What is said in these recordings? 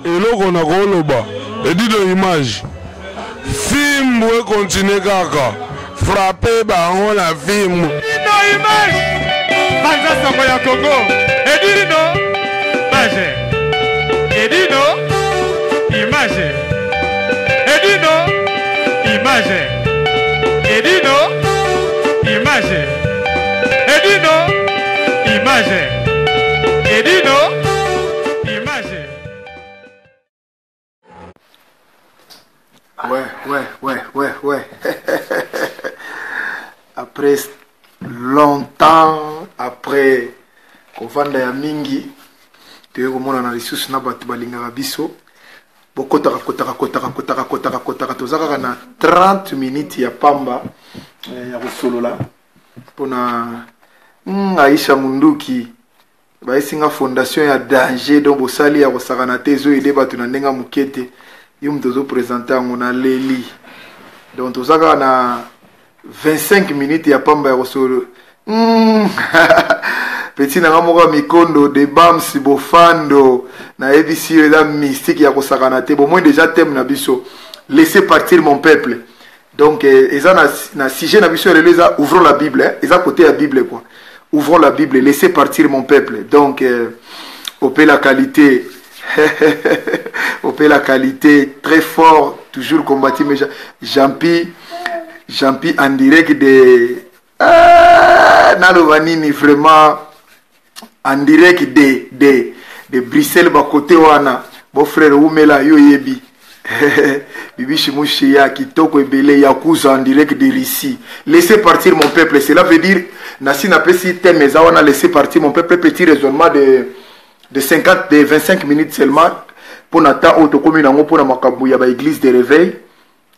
Eloko nakoloba edido image fimbu ekontinue kaka frappe bango na fimbu. Edino image panza sango ya Congo edino image edino image edino image edino image edino image edino image. Ouais. Après longtemps, après kovanda ya mingi, toye komonana lisusu na bato balingaka biso. Bokotaka kotaka kotaka kotaka kotaka kotaka, toza kaka na 30 minutes ya pamba ya kosolola mpona Aisha Munduki bayesi nga fondation ya danger, donc bosali ya kosakana te, ezo aider bato na ndenge ya moke te. Yo moto ozo présenter yango na leli, donc toza kaka na 25 minutes ya pamba ya kosolo. Petit na nga moko ya mikondo de Bams Bofando, nayebisi yo eza mystique ya kosakana te. Bomoi déjà thème na biso, laissez partir mon peuple. Donc eza na sujet na biso ya lelo eza ouvrons la Bible, hein? Eza côté ya Bible quoi. Ouvrons la Bible, laissez partir mon peuple. Donc opé la qualité. Opé la qualité très fort, toujours combattu mais Jean-Pi, Jean-Pi en direct de naloba nini vraiment en direct de Bruxelles ba côté wana. Bon frère Oumela yo yebi. Bibishi Moucheya kitoko ebele Yakuza en direct de Russie. Laissez partir mon peuple, cela veut dire nasi na pesi thème eza wana, laissez partir mon peuple, petit raisonnement de 50 de 25 minutes seulement pour na temps oyo tokomi nango pour na makambo ya ba église de réveil.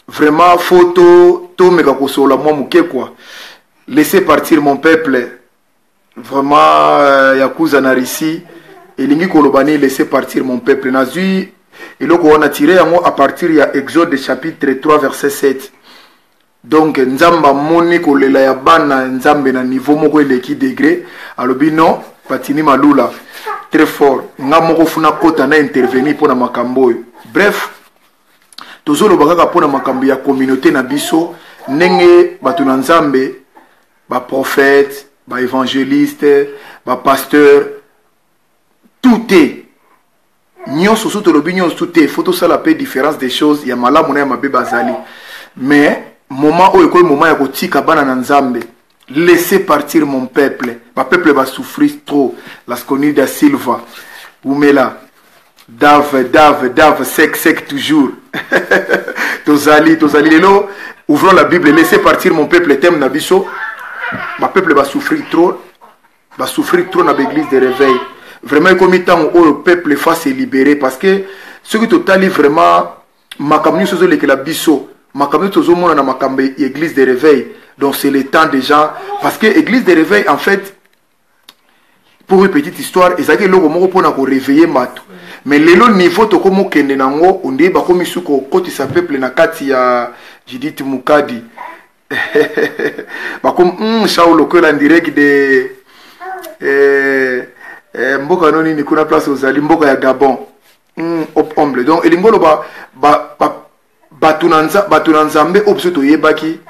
Vraiment photo to meka kosola mwa moke quoi. Laissez partir mon peuple. Vraiment Yakuza na Russie elingi koloba ni laissez partir mon peuple. Nazui eloko wana tiré yango à partir ya Exode chapitre 3 verset 7. Donc Nzambe amoni kolela ya bana Nzambe na niveau moko eleki degré, alobi non Patini Malula très fort nga moko funa kota na intervenir pona makambo oyo. Bref, tozoloba kaka pona makambo ya communauté na biso ndenge bato na Nzambe, ba prophètes, ba évangélistes, ba pasteurs, tout est nyonso so tolobi nyonso tout est faut tosala pe différence des choses ya malamu na ya mabe bazali. Mais moment oyo ekoyi moment ya kotika bana na Nzambe, laissez partir mon peuple, ba peuple ba souffrir trop. Lasconi da Silva Oumela Dave, Dave, Dave, sec, sec toujours. Tozali, tozali lelo, ouvrons la Bible, laissez partir mon peuple, thème na biso. Ma peuple va souffrir trop, va souffrir trop dans l'église de réveil. Vraiment, comme tant au peuple faut se libérer parce que ceux qui totali vraiment makambo nyonso ezolekela biso, makambo nyonso tozomona na makambo ya église de réveil. Donc c'est le temps déjà parce que église de réveil en fait, pour une petite histoire, ezalaki eloko moko mpona koréveiller bato. Mais lelo niveau tokomi okende nango, onde bakomi su kokotisa peuple na kati ya Judith Mukadi. Bakomi, Shaul Okola en direct de mboka no nini kuna place ozali, mboka ya Gabon. Op humble. Donc elingi oloba, ba, ba, bato na nza, bato na Nzambe oyo biso toyebaki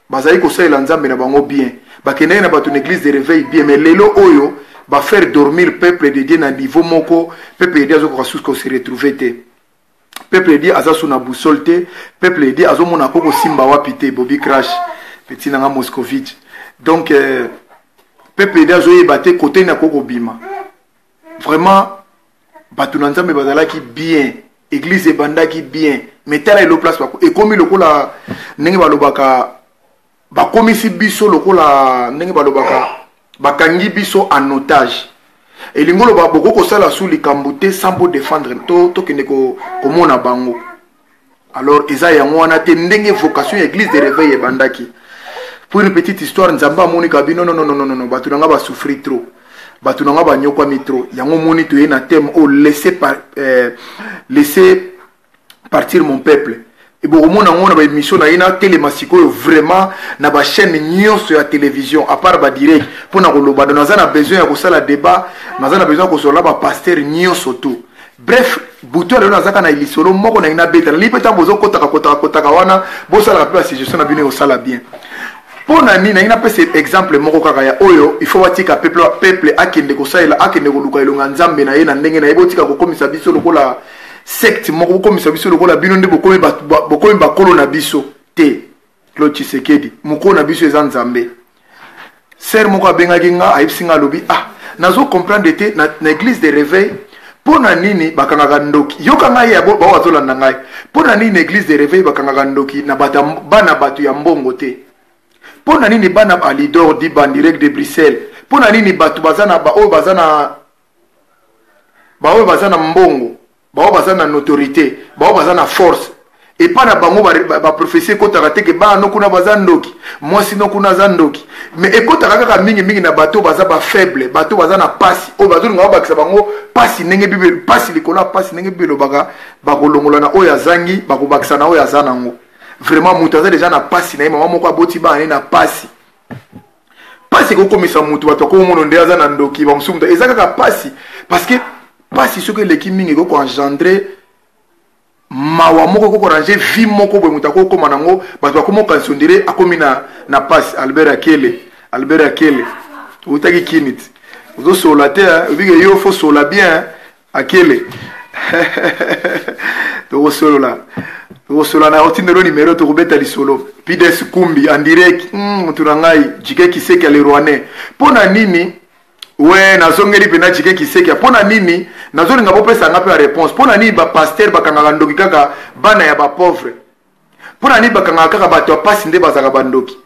bazali kosalela Nzambe na bango bien, bakendaki na bato na église de réveil bien, mais lelo oyo ba faire dormir peuple de Dieu na niveau moko, peuple de Dieu azokoka susu ko se retrouver te. Peuple de Dieu aza su na boussole te, peuple de Dieu azomona koko simba wapi te, Bobby Crash, petit nanga Moscovitch. Donc peuple de Dieu azoyeba te côté na koko bima. Vraiment bato na Nzambe bazalaki bien, église ebandaki bien, mais tala elo place bako ekomi lokola ndenge balobaka, bakomisi biso lokola ndenge balobaka, bakangi biso en otage. Elingi oloba boko kosala su likambo te sans bo défendre, tokende komona bango. Alors eza yango wana te ndenge vocation ya église de réveil ebandaki. Pour une petite histoire, Nzambe amoni kabi non, non, non, non, non, non, bato na nga ba souffrir trop, bato na nga ba nyokwami trop. Yango moni toye na thème oyo, laisser partir mon peuple. Et bokomona yango na ba émission na ye na telema sikoyo vraiment na ba chaîne nyonso ya télévision à part ba direct mpona koloba. Donc naza na besoin ya kosala débat, naza na besoin ya kosolola ba pasteur nyonso tout. Bref, butu ya lelo nazaka na lisolo moko na nabeta. Nalingi mpe ntango bozokotaka kotaka kotaka wana, bosalaka mpe basuggestion na bino, ekosala bien. Mpo na nini nalingi napesa exemple moko kaka ya oyo? Il faut batika peuple, peuple akende kosalela, akende koluka elonga Nzambe na ye na ndenge na ye. Botika kokomisa biso lokola secte moko, bokomisa biso lokola bino nde bokomi bokomi bakolo na biso te. Claude Tshisekedi, mokolo na biso eza Nzambe. Sœur moko abengaki nga, ayebisi nga, alobi: "Ah, nazo comprendre te na église de réveil, mpo na nini bakangaka ndoki?" Yoka ngai ya bao bazolanda ngai. Mpo na nini na église de réveil bakangaka ndoki na bato, bana bato ya mbongo te? Mpo na nini bana Alidor Diba direct de Bruxelles? Mpo na nini bato baza na baoyo baza na baoyo baza na mbongo, baoyo baza na notoriété, baoyo baza na force, epa na bango baprophétie ekɔtaka te ke bana no kuna baza ndoki, mwasi no kuna aza ndoki? Mais ekɔtaka kaka mingimingi na bato baza bafaible, bato baza na pasi, oyo bazolinga babakisa bango pasi. Ndenge Bible, pasi likolo ya pasi, ndenge Bible elobaka, bakolongola na oyo azangi, bakobakisa na oyo aza nango. Vraiment, moto aza deja na pasi na ye, mama moko aboti bana ne na pasi. Pasi ekokomisa motu, bato akomona nde aza na ndoki. Bamosusu moto eza kaka pasi, parce que pasi soki eleki mingi ekoki koengendre mawa moko, ekoki koranger vie moko boye, moto akokóma nango, bato bakóma okanisa on dirait akomi na pasi. Albert Akele, Albert Akele, outaki kini ti ozosola te, obike yo fo sola bien. Akele, tokosolola, tokosolola na otindelo numero, tokobeta lisolo. Pides Kumbi en direct, motu na ngai Jike Kiseke le Rwandais. Mpo na nini we nazongeli mpena Jike Kiseke? Mpo na nini nazolinga bopesa nga mpe ya réponse? Mpo na nini bapasteur bakangaka ndoki kaka bana ya bapauvre? Mpo na nini bakangaka kaka bato ya pasi nde bazalaka bandoki?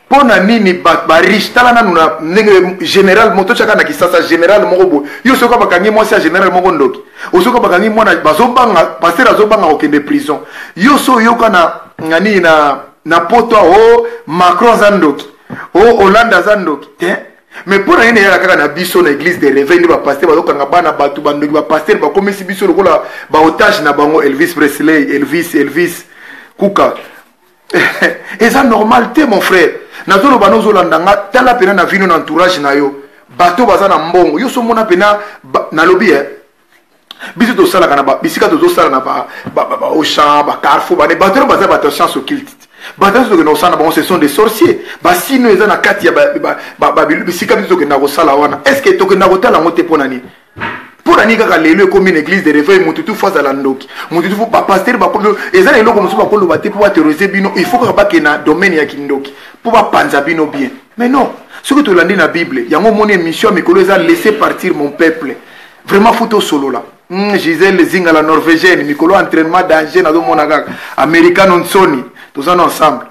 Mpo na nini bariche? Tala nanu na ndenge général moto tiaka na Kisasa, général moko boye. Yo soki bakangi mwasi ya général moko ndoki, osoki bakangi mwana, bazobanga, pasteur azobanga kokende prison. Yo so oyoka na nini na Poto, o Macron aza ndoki, o Hollande aza ndoki te. Mais mpo na nini eyaka kaka na biso na église de réveil nde bapasteur bazokanga bana bato bandoki? Bapasteur bakomisi biso lokola baotage na bango. Elvis Presley, Elvis, Elvis Kuka, eza normal te. Mon frère, nazoloba, nozolanda nga, tala mpena na vino na entourage na yo, bato baza na mbongo. Yo so mona mpena, nalobi e biso tosalaka na bisika tozosala na baAuchan, baCarrefour, bane bato oyo baza bato ya science occulte, bato nyonso tokenda kosala na bango, ce sont des sorciers. Basino eza na kati ya bisika biso tokenda kosala wana. Est ce que tokenda kotala yango te? Mpo na nini? Mpo na nini kaka lelo ekomi na église de réveil motu tu fo azala ndoki, motu tu fo bapasteur bakomi? Eza na eloko mosusu bakoloba te mpo baterroriser bino. Il faut kaka bakende na domaine ya kindoki mpo bapanza bino bien. Mais non, soki tolandi na Bible yango, omoni émission ya mikolo eza "Laissez partir mon peuple". Vraiment, faut tosolola. Gisele Zinga la Norvégienne, mikolo entraînement danger, nazomona kaka Americano Nsoni, toza na ensemble.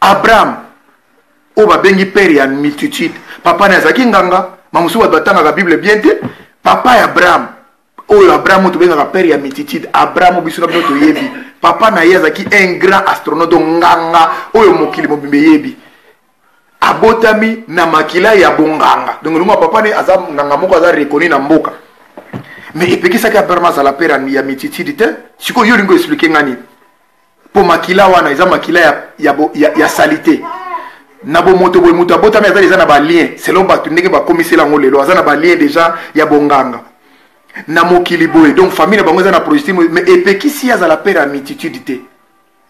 Abraham oyo babengi père ya multitude, papa na azalaki nganga. Mamosusu bato batangaka Bible bien te. Papa ya Abraham oyo, Abraham oyo tobengaka père ya multitude, Abraham biso na bino toyebi, papa na ye azalaki un grand astronaute, nganga oyo mokili mobimba eyebi. Abotami na makila ya bonganga, donc elongo papa ne aza nganga moko aza reconnu na mboka. Mais epekisaki Abraham azala père ya multitude te. Sikoyo yo olingi oexpliquer nga nini? Mpo makila wana eza makila ya saleté na bomoto boye. Moto abotami aza eza na balien, selon bato ndenge bakomisela yango lelo, aza na balien déjà ya bonganga na mokili boye. Donc famille na bango eza na projet, mais epekisi azala père ya multitude te.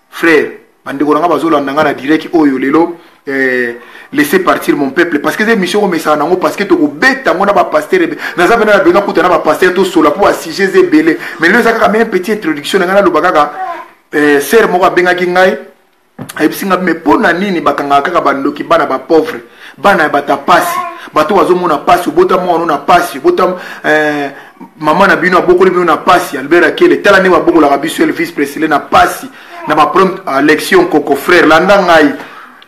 Frère, bandeko na nga bazolanda nga na direct oyo lelo, "Laissez partir mon peuple", parce que eza émission komesana nango, parce que tokobeta yango na bapasteur. Naza mpena na besoin kuta na bapasteur, tosola mpo basujet eza ebele. Mais lelo eza kaka même petite introduction na ngai. Naloba kaka, sœur moko abengaki ngai, ayebisi ngai: "Mais mpo na nini bakangaka kaka bandoki bana bapauvre, bana ya bato ya pasi, bato bazomona pasi? Obota mwana na pasi, obota, mama na bino abokoli bino na pasi." Albert Akele, tala ndenge babokolaka biso. Elvis Presley na pasi na baproblème. Lection koko, frère, landa ngai.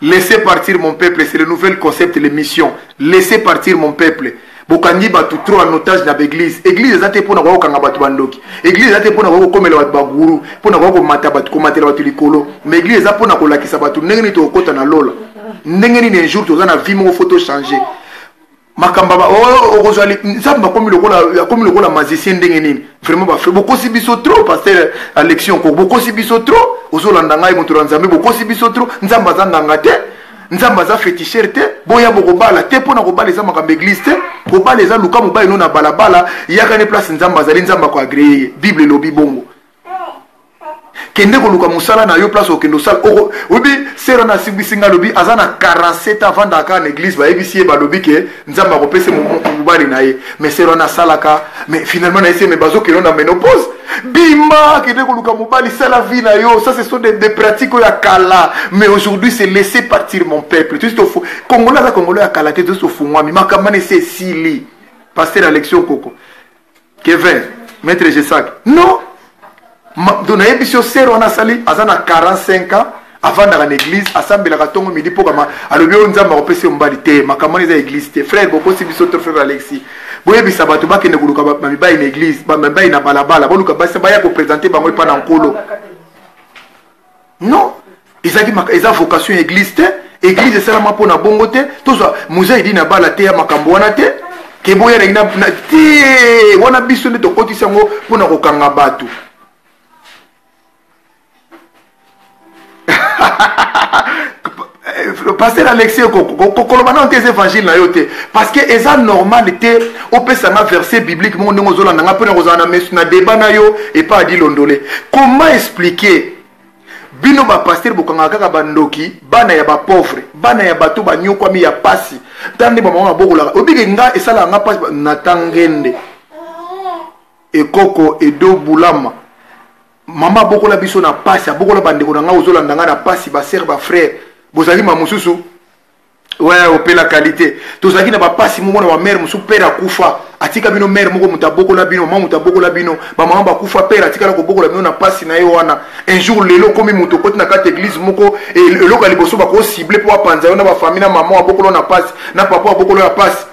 "Laissez partir mon peuple", c'est le nouvel concept, l'émission "Laissez partir mon peuple". Bokangi bato trop en otage na baeglise. Église eza te mpona koya kokanga bato bandoki. Église eza te mpona koya kokomela bato baguru, mpona koya komata bato, komatela bato likolo. Mais église eza mpona kolakisa bato ndenge nini tokokɔta na lola, ndenge nini un jour toza na vie moko, faut tochanger makambo. Okozwa Nzambe akomi lokola magicien, ndenge nini? Vraiment, bafrère, bokosi biso trop. Pasteur Alexion, bokosi biso trop. Ozolanda ngai, moto na Nzambe, bokosi biso trop. Nzambe aza nganga te. Nzambe aza féticheur te. Boya bokobala te mpo na kobala eza makambo église te. Kobala eza luka mobali no na balabala, yaka ne place Nzambe azali, Nzambe akoagreye ye. Bible elobi bongo. Kende koluka mosala na yo place okende osala. Oyebi sera na asimbisi nga, alobi aza na 47 ans, avandaka kaka na église, bayebisi ye, balobi ke Nzambe akopesa mobali na ye. Mais sera wana asalaka, mais finalement na ye se mais bazokende na ménopause. Bima, kende koluka mobali, sala vie na yo. Ça ce sont des pratiques oyo ya kala, mais aujourd'hui c'est laisser partir mon peuple. Tout ce Congolais aza Congolais ya kala te, tout ofungwami makambo wana esi esili. Pasteur Alexio Koko, Kevin, Maître Jesak, non. Donc nayebisi yo, sere wana asali aza na 45 ans, avandaka na église, asambelaka ntongo midi pokama, alobi oyo Nzambe akopesa yo mobali te. Makambo wana eza église te, frère. Bokosi biso to frère Alexis, boyebisa bato bakende koluka bamibali na église, bamibali na balabala, boluka basi baya kopresente bango epa na Nkolo. Non, ezalaki eza vocation ya église te. Église esalama mpo na bongo te. Tozwa mozaidi na bala te ya makambo wana te, keboya nangi na te wana. Biso nde tokotisi yango mpo na kokanga bato. Pasteur Alexis, koloba nano te, eza évangile na yo te, parce que eza normal te. Opesanga verset biblique moko ndenge ozolanda nga mpona kozala na débat na yo epa adi Londole. Comment expliquer bino bapasteur bokangaka kaka bandoki, bana ya bapauvre, bana ya bato banyokwami ya pasi? Tala nde bamama babokolaka. Obike nga esalaka nga pasi. Natangende ekoko edo bulama, mama abokola biso na pasi, abokola bandeko na ngai ozolanda ngai na pasi, basere, bafrère bozalaki ma mosusu. Ouais, opela qualité. Tozalaki na bapasi moko na bamare mosusu, pere akufa atika bino, mare moko moto abokola bino, mama moto abokola bino, bamama bakufa, pere atikala kobokola bino na pasi na ye wana. Un jour lelo okomi moto, okoti na kati église moko, eloko ya liboso bakocible mpo apanza yo na bafamille na mama abokola na pasi na papa abokola na pasi,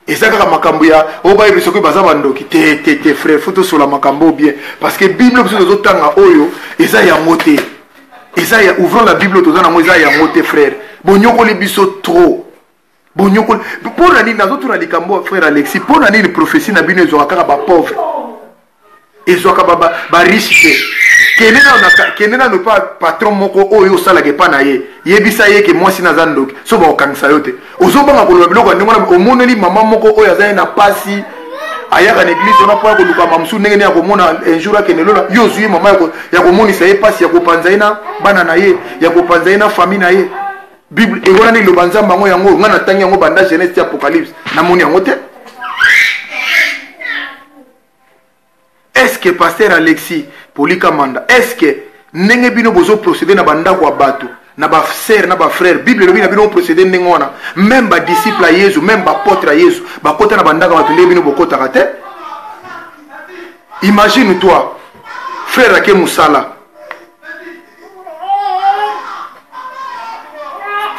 eza kaka makambo ya oyo bayebi soki baza bandoki te. Te te, frère, faut tosola makambo bien, parce que Bible biso tozotanga oyo eza yango te. Eza ya ouvrons la Bible, toza nango, eza yango te. Frère, bonyokoli biso trop, bonyokoli. Mpo na nini nazotuna likambo, frère Alexis? Mpo na nini prophétie na bino ezwaka kaka bapauvre, ezwaka bariche te? Kende nano pa patron moko oyo osalaka epa na ye, yebisa ye ke mwasi naza ndoki, so bakokangisa yo te. Ozobanga koloba biloko ya ndenge wana. Omoneli mama moko oyo aza ye na pasi, ayaka na église wana mpo ya koluka mamosusu ndenge nini akomona un jour akende lola. Yo ozwi ye mama ya komonisa ye pasi, ya kopanza ye na bana na ye, ya kopanza ye na famille na ye. Bible ewana nde liloba Nzambe yango yango ngai natangi yango banda Genèse ti Apocalypse, namoni yango te. Est-ce que pasteur Alexis Polika Manda, est-ce que ndenge bino bozo procéder na bandako ya bato, na ba sœur na ba frère, Bible elobi na bino procéder ndenge wana? Même ba disciple ya Yesu, même ba apôtre ya Yesu bakota na bandako ya bato ndenge bino bokotaka te. Imagine toi, frère ake mosala,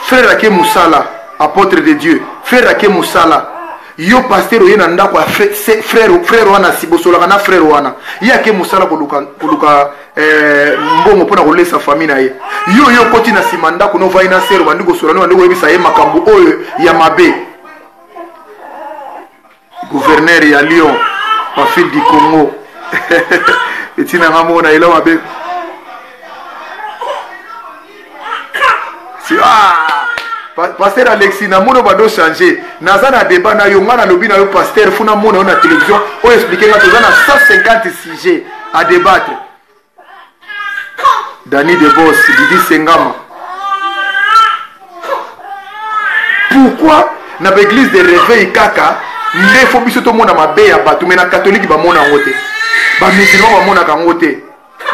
frère ake mosala, apôtre de Dieu, frère ake mosala, yo pasteur oye na ndako ya frère, frère wana si bosolaka na frère wana, ye ake mosala koluka, koluka mbongo mpona kolesa famille na ye. Yo okoti na nsima ndako no, ovai na sere, obandi kosola no, obandi koyebisa ye makambo oyo ya mabe. Gouverneur ya Lyon, Pafil du Congo, etina nga moko na ela mabe. Si, ah, pasteur Alexis, namoni oyo bado change. Naza na débat na yo, nga nalobi na yo, pasteur, funa mona yo na télévision oyo explike nga. Toza na 150 sujets à débattre. Dani de Boss, Didi Sengama, pourquoi na baeglise de réveil kaka nde fo biso tomona mabe ya bato, me na katolike bamona yango te, bamusulman bamonaka yango te,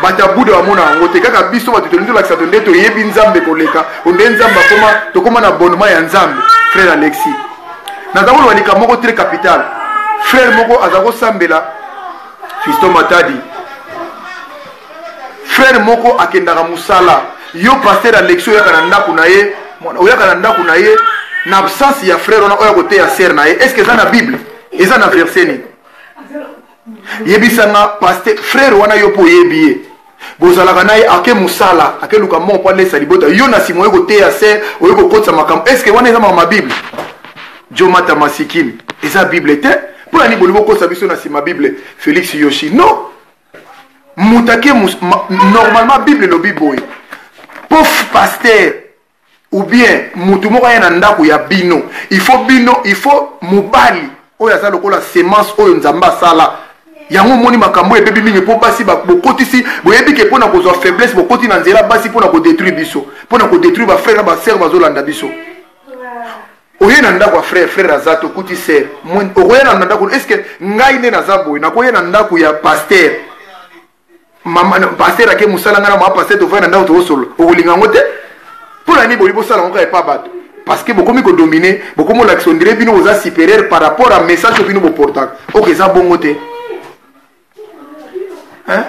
bato ya Buda bamona yango te? Kaka biso bato tolingi tolakisa to nde toyebi Nzambe koleka, onde Nzambe akoma, tokóma na abonnement ya Nzambe. Frère Alexis, naza koloba likambo moko très capital. Frère moko aza kosambela, Fiston Matadi, frère moko akendaka mosala. Yo pasteur Alexis, oyaka na ndako na ye, oyaka na ndako na ye na absence ya frère wana oyo akoteya sere na ye. Est ce que eza na Bible? Eza na verset nini? Yebisanga, pasteur. Frère wana, yo mpo oyebi ye, bozalaka na ye, ake mosala, akeluka mbongo mpo alesa libota. Yo na nsima oye koteya sere, oye kokotisa makambo. Est ce que wana eza makambo ya Bible? Jomata Masikini, eza Bible te. Mpo na nini bolingi bokotisa biso na nsima Bible? Félix Yoshi, non. Moto ake, normalement Bible elobi boye, pof pasteur. Ou bien mutu moko aya na ndako ya bino, il faut bino, il faut mobali oyo aza lokola semence oyo Nzambe asala. Yango omoni makambo ebebi mingi mpo basi bokotisi, boyebi ke mpo na kozwa faiblesse bokoti na nzela basi mpo na kodetruire biso, mpo na kodetruire ba frères na ba sœurs bazolanda biso. Oye na ndako ya frère, frère aza te, okuti sœur. Okoya na ndako, est-ce que ngai nde naza boye, nakoya na ndako ya pasteur? Mama pasteur ake mosala, ngai na mama pasteur tovandi na ndako tozosolola, okolinga yango te. Mpo na nini bolingi bosala yango kaka epa bato? Parce que bokomi kodomine, bokomi olakisa ondire bino boza supérieur par rapport à message oyo bino boportaka. Oke eza bongo te. Hein?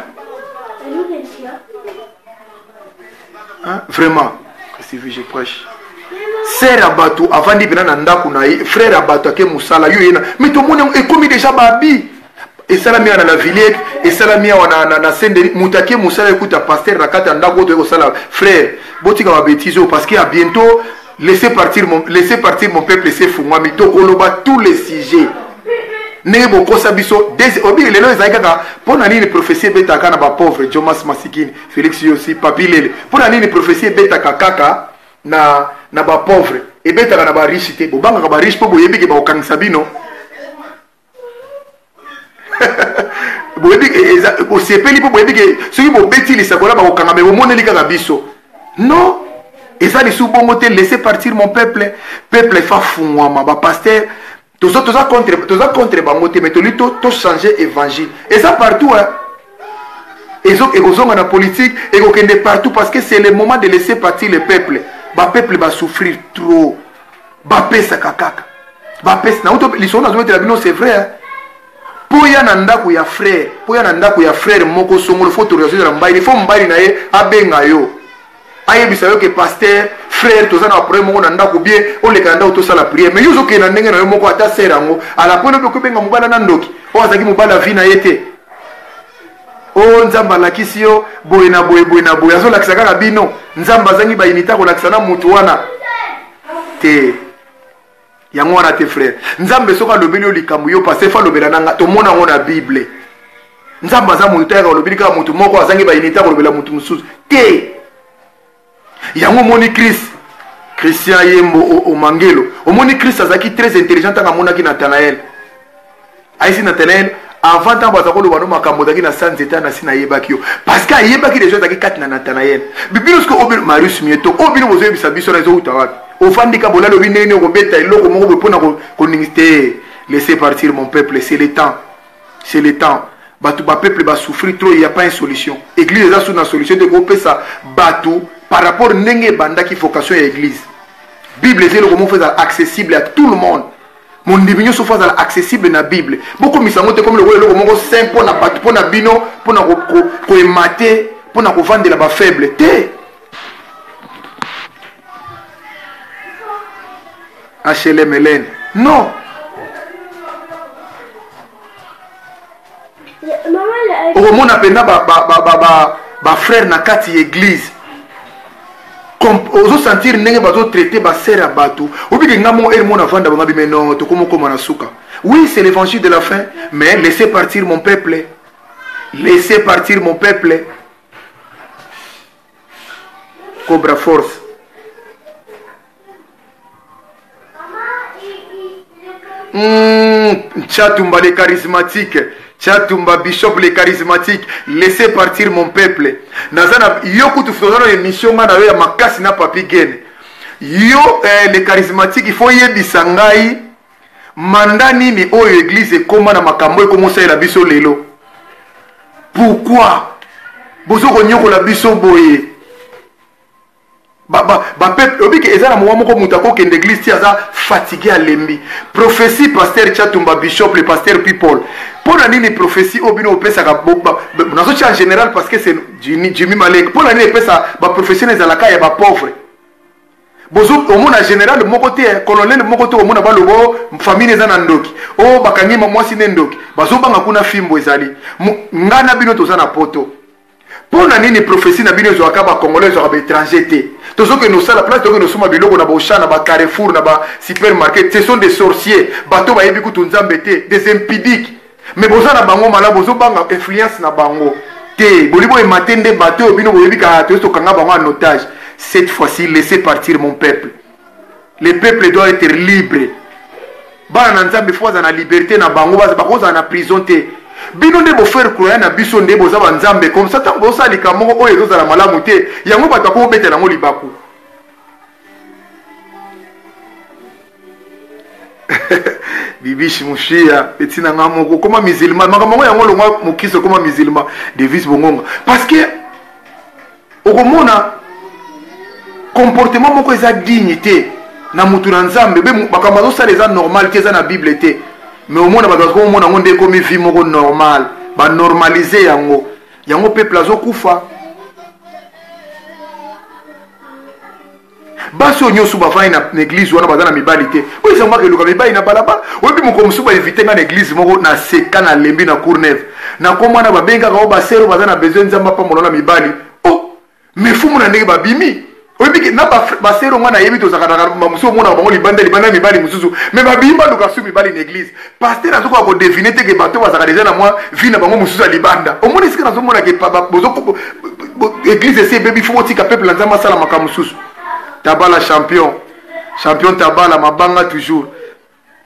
Hein? Vraiment, si je prêche. Sœur ya bato avandi mpena na ndako na ye, frère ya bato ake mosala, yo ye na mais tomoni yango ekomi déjà babi esalami awa na la Villette, esalami awa na Saint-Denis. Moto ake mosala ekuta pasteur na kati ya ndako oyo toyei kosala. Frère, botika ba bêtises oyo parce que à bientôt laissez partir mon peuple esefungwami, tokoloba tous les sujets ndenge bokosa biso. Obi lelo ezali kaka mpo na nini prophétie ebetaka na bapauvre Jomas Masikini, Félix Yosi, Papi Lele? Mpo na nini prophétie ebetaka kaka na bapauvre, ebetaka na bariche te? Bobangaka bariche mpo boyebi ke bakokangisa bino. Boyebi bosepeli mpo boyebi ke soki bobeti lisakola bakokanga, me bomoneli kaka biso. Non, eza lisusu bongo te. Laissez partir mon peuple. Peuple efa fungwama. Bapasteur toza contre bango te, mais toli tochange évangile. Eza partout, hein. Ekozonga na politique, ekokende partout, parce que c'est le moment de laisser partir le peuple. Bapeuple basouffrir trop, bapesaka kaka, bapesa nauto lisolo nazobetela bino, c'est vrai, hein. Mpo ya na ndako ya frère, mpo ya na ndako ya frère moko songolo, faut autorisation ezala mobali, faut mobali na ye abenga yo, ayebisa yo ke pasteur, frère, toza na problème moko na ndako, bien oleka na ndako tosala prière. Mais yo ozokende na ndenge na yo moko, ata sere yango ala mpo lobi okobenga mobali na ndoki oyo azalaki mobali ya vie na ye te. O Nzambe alakisi yo boye na boye, boye na boye, azolakisa kaka bino. Nzambe azangi baunité akolakisa na mutu wana te. Yango wana te, frère. Nzambe soki alobeli yo likambo, yo pasteur fa alobela na nga, tomona yango na Bible. Nzambe aza motu te, ayaka alobeli kaka motu moko, azangi baunité akolobela motu mosusu te. Yango omoni Christ, Christian Yembo Omangelo, omoni Christ azalaki très intelligent ntango amonaki Nathanaël. Ayesi Nathanaël avant ntango baza koloba no makambo ozalaki na sa nzete na si nayebaki yo, parce que ayebaki déjà ezalaki kati na Nathanaël. Bino soki obino Marius Mieto, oyo bino bozoyebisa biso na ezowuta wapi? Ofandi ka bolali, obi ndenge nini okobeta eloko moko boye mpona koningisa te. Laissez partir mon peuple, c'est le temps, c'est le temps. Bato bapeuple basouffrir trop, il y a pas une solution. Église eza su na solution te kopesa bato par rapport ndenge ebandaki vocation ya église. Bible eza eloko moko ezala accessible à tout le monde. Mondimi nyonso fo azala accessible na Bible. Bokomisa yango te komi lokola eloko moko saint mpo na bato, mpo na bino, mpo na koemate, mpo na kovandela bafaible te. HLMLN non. Okomona mpenza bafrère na kati ya église, ozosentir ndenge bazotraite basere ya bato. Obike nga moko ere mona vanda bango bime non, tokomokoma na suka. Oui, c'est l'évangile de la fin, mais laissez partir mon peuple, laissez partir mon peuple. Cobra Force. Tchatumba le charismatique, Tchatumba Bishop le charismatique, laissez partir mon peuple. Naza na yo kutu toza na émission nga na yo ya makasi na Papi Gene. Yo le charismatique, il faut yebisa ngai manda nini oyo église ekoma na makambo ekoma osalela biso lelo. Pourquoi bozo konyokola biso boye? Bapeuple oyebi ke eza na moma moko moto akokende église ti aza fatigué, alembi prophétie. Pasteur Chatumba Bishop le pasteur people, mpo na nini prophétie oyo bino opesaka, nazotia en général parce que c'est Jimmy Malek, mpo na nini epesa baprophétie na ezalaka ya bapauvre? Bozo omona général moko te, colonel moko te, omona baloba famille eza na ndoki, oyo bakangi mwasi ne ndoki, bazobanga kuna fimbo ezali. Ngai na bino toza na poto. Mpo na nini prophétie na bino ezwaka bacongolais, ezwaka baétranger te? Tozokende osala place, tokende osomba biloko na baauchan, na bacarrefour, na basupermarket, ce sont des sorciers. Bato bayebi kutu Nzambe te, des impudiques, mais boza na bango malamu, bozobanga influence na bango te. Te, bolingi boyema te nde bato oyo bino boyebi kaka toyesi tokanga bango en otage. Cette fois-ci, laissez partir mon peuple. Le peuple doit être libre. Bana na Nzambe faut bazala na liberté na bango, bakozala na prison te. Bino nde bofaire croyant na biso nde boza ba Nzambe, comme ça ntango bozosala likambo moko oyo ezozala malamu te, yango bato bakobetela yango libaku. Bibishi Mushia petit na nga moko koma musulman makambo yango yango longwa mokristo koma musulman Davis Bongonga parce que okomona comportement moko eza digne te na mutu na Nzambe be makambo azosala eza normal te, eza na Bible te, mais omona bato bakomona yango nde ekomi vie moko normal, ba normaliser yango, yango peuple azokufa. Basi oyo nyonso bafandi na eglise wana baza na mibali te. Oyo eza maka eluka mibali na balabala. Oyebi mokolo mosusu bainvite nga na eglise moko na seka na lembi na Courneuve. Na kombo wana babengaka oyo basero baza na besoin Nzambe apambola na mibali. Oh, mais fumu na ndenge babimi. Oyebi ke na basero nga nayebi tozalaka na mosusu omonaka bango libanda libanda ya mibali mosusu, mais babimi baluka su mibali na eglise. Pasteur azokoka kodevine te ke bato bazalaka deja na mwa vie na bango mosusu ya libanda. Omoni esika nazomona ke église esi ebebi, fo botika peuple na Nzambe asala makambo mosusu. Tabala champion, champion Tabala mabanga toujours.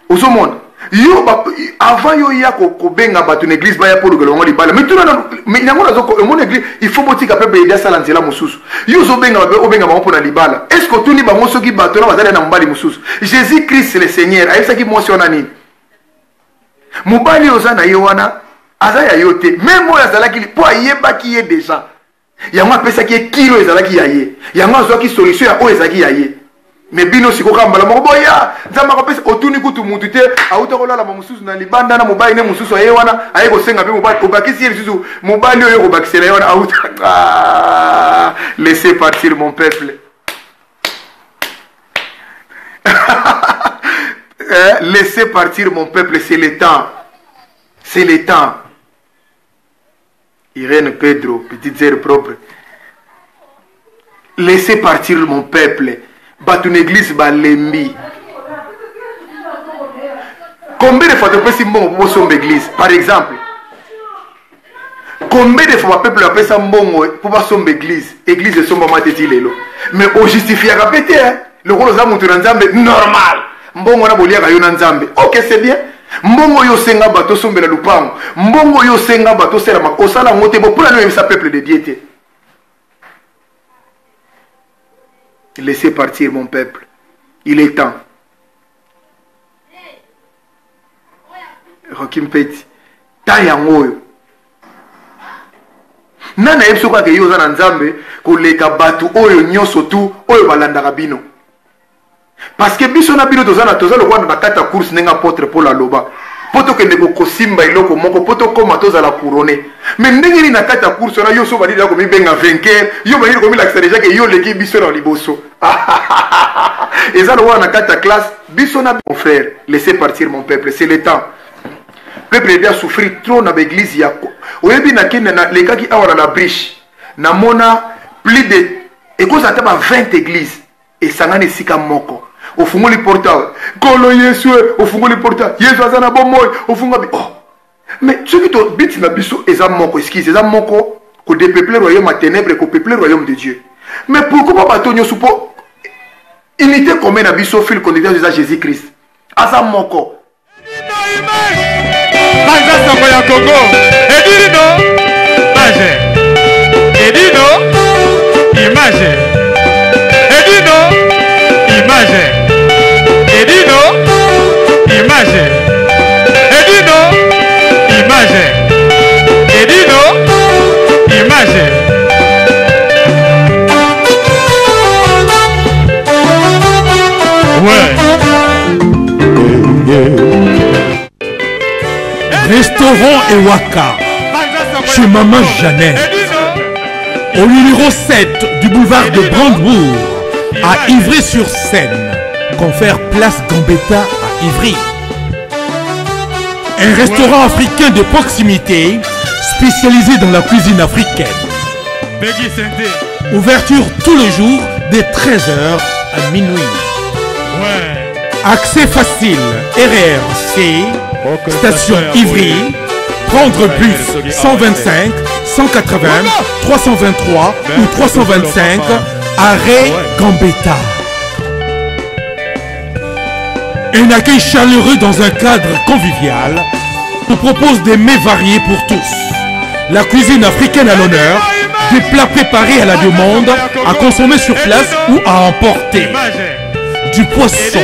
Ozomona yo ba, avant yo ya kobenga bato na église baya mpo olukela bango libala, mais tuna nanu, mais yango nazo omona église il faut botika peuple ede asala nzela mosusu. Yo ozobenga bato, obenga bango mpo na libala, est ce que otuni bango soki bato wana bazali na mobali mosusu? Jésus Christ le Seigneur ayebisaki mwasi wana nini? Mobali oyo oza na ye wana aza ya yo te, meme oyo azalaki mpo ayebaki ye deja, yango apesaki ye kilo ezalaki ya ye, yango azwaki solution ya oyo ezalaki ya ye. Me bino sikoyo kaka mbala moko boya Nzambe akopesa, otuni kutu mutu te, auta kolala ma mosusu na libanda na mobali ne mosusu aye wana aye kosenga mpe mobali, obakisi ye lisusu mobali oyo okobakisela ye wana auta. Ah, laissez partir mon peuple. Eh, laissez partir mon peuple, c'est le temps, c'est le temps. Irène Pedro, petite sœur propre. Laissez partir mon peuple. Bato na église balembi. Combien de fois topesi mbongo mpo bosomba église? Par exemple, combien de fois bapeuple bapesa mbongo mpo basomba église? Église esombama te ti lelo. Mais ojustifiaka mpe te, hein? Lokola oza moto na Nzambe, normal. Mbongo wana boliaka yo na Nzambe. Ok, c'est bien. Mbongo oyo osenga bato osombela lupango, mbongo oyo osenga bato osala, osala yango te, bo mpona nini oyebisa peuple de Dieu te? Laissez partir mon peuple, il est temps. Rocky Mpeti, temps yango oyo nani ayebi soki kaka yo oza na Nzambe koleka bato oyo nyonso tu oyo balandaka bino? Parce que biso na bino toza na toza lokola na kati ya course, ndenge apôtre Paul aloba, mpo tokende kosimba eloko moko, mpo tokóma tozala couronné. Mais ndenge nini na kati ya course wana yo so obandi deja komibenga vainqueur, yo obandi komilakisa deja ke yo oleki biso na liboso? Eza lokola na kati ya classe, biso na mon frère, laissez partir mon peuple, c'est le temps. Peuple ebi asouffrir trop na baeglise ya oyebi na kende na lekaki awa na la briche, namona plus de ekozala ata ba 20 églises esangani esika moko. Ofungoli porte awa, Nkolo Yesu, ofungoli porte, Yesu aza na bomoi, ofunga oh. Mais soki to biti na biso eza moko, excuse, eza moko kodepeupler royaume ya ténèbres, kopeupler royaume de Dieu. Mais pourquoi pas bato nyonso mpo unité commun na biso, fil conducteur eza Jésus Christ, aza moko. Banza sango ya Congo, Edino image, Edino image, Edino image, Edino image, Edino image, Edino image. Ouais. Restaurant Ewaka, chez Maman Jeannette, au numéro 7 du boulevard de Brandebourg, à Ivry-sur-Seine, confère Place Gambetta à Ivry. Un restaurant africain de proximité, spécialisé dans la cuisine africaine. Ouverture tous les jours dès 13h à minuit. Accès facile, RRC, station Ivry, prendre bus 125, 180 323 ou 325, arrêt Gambetta. Un accueil chaleureux dans un cadre convivial nous propose des mets variés pour tous. La cuisine africaine à l'honneur, des plats préparés à la demande, à consommer sur place ou à emporter. Du poisson,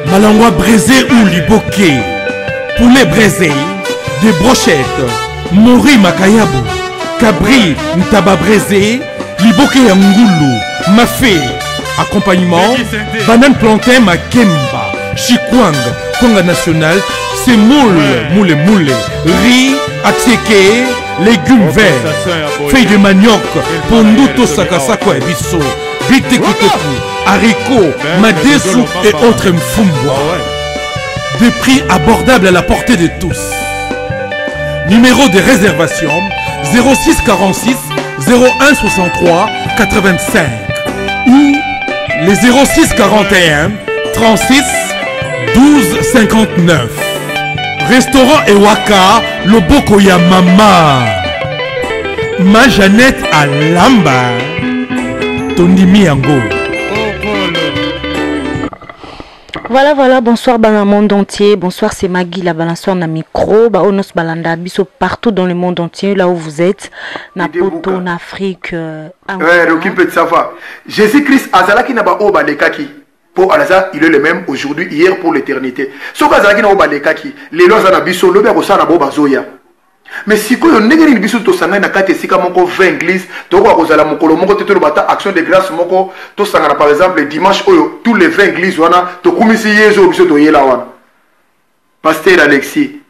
malangwa braisé ou liboké, poulet braisé, des brochettes, mori makayabu, cabri ntaba braisé, liboké ya ngulu, mafé, accompagnement, banane plantain makemba, chikwang, kwanga national, semoule, moule moule, riz, attiéké, légumes verts, feuilles de manioc, pondu tosakasako ya biso, bitekuteku, haricots, madesu et autres mfumbwa. Des prix abordables à la portée de tous. Numéro de réservation 06 46 01 63 85 ou les 06 41 36 12 59. Restaurant Ewaka, Loboko ya Mama. Ma Jeannette Alamba. Tondimi yango. Voilà, voilà, bonsoir dans le monde entier. Bonsoir, c'est Magui, la balançoire na micro. Ba onos balanda biso partout dans le monde entier, là où vous êtes. Na Poto, na Afrique. Euh, ouais, Rocky ça va. Jésus-Christ, azalaki na ba oyo balekaki. Po alaza, il est le même aujourd'hui, hier pour l'éternité. Soki azalaki na oyo balekaki, lelo aza na biso, lobi akosala na bo bazoya. Mais sikoyo ndenge nini biso tosangani na kati esika moko 20 église, tokoka kozala mokolo moko te, toloba ata action de grâce moko, tosangana par exemple dimanche oyo tous les 20 églises wana tokumisi Yezu oyo biso toyela wana. Pasteur Alexis,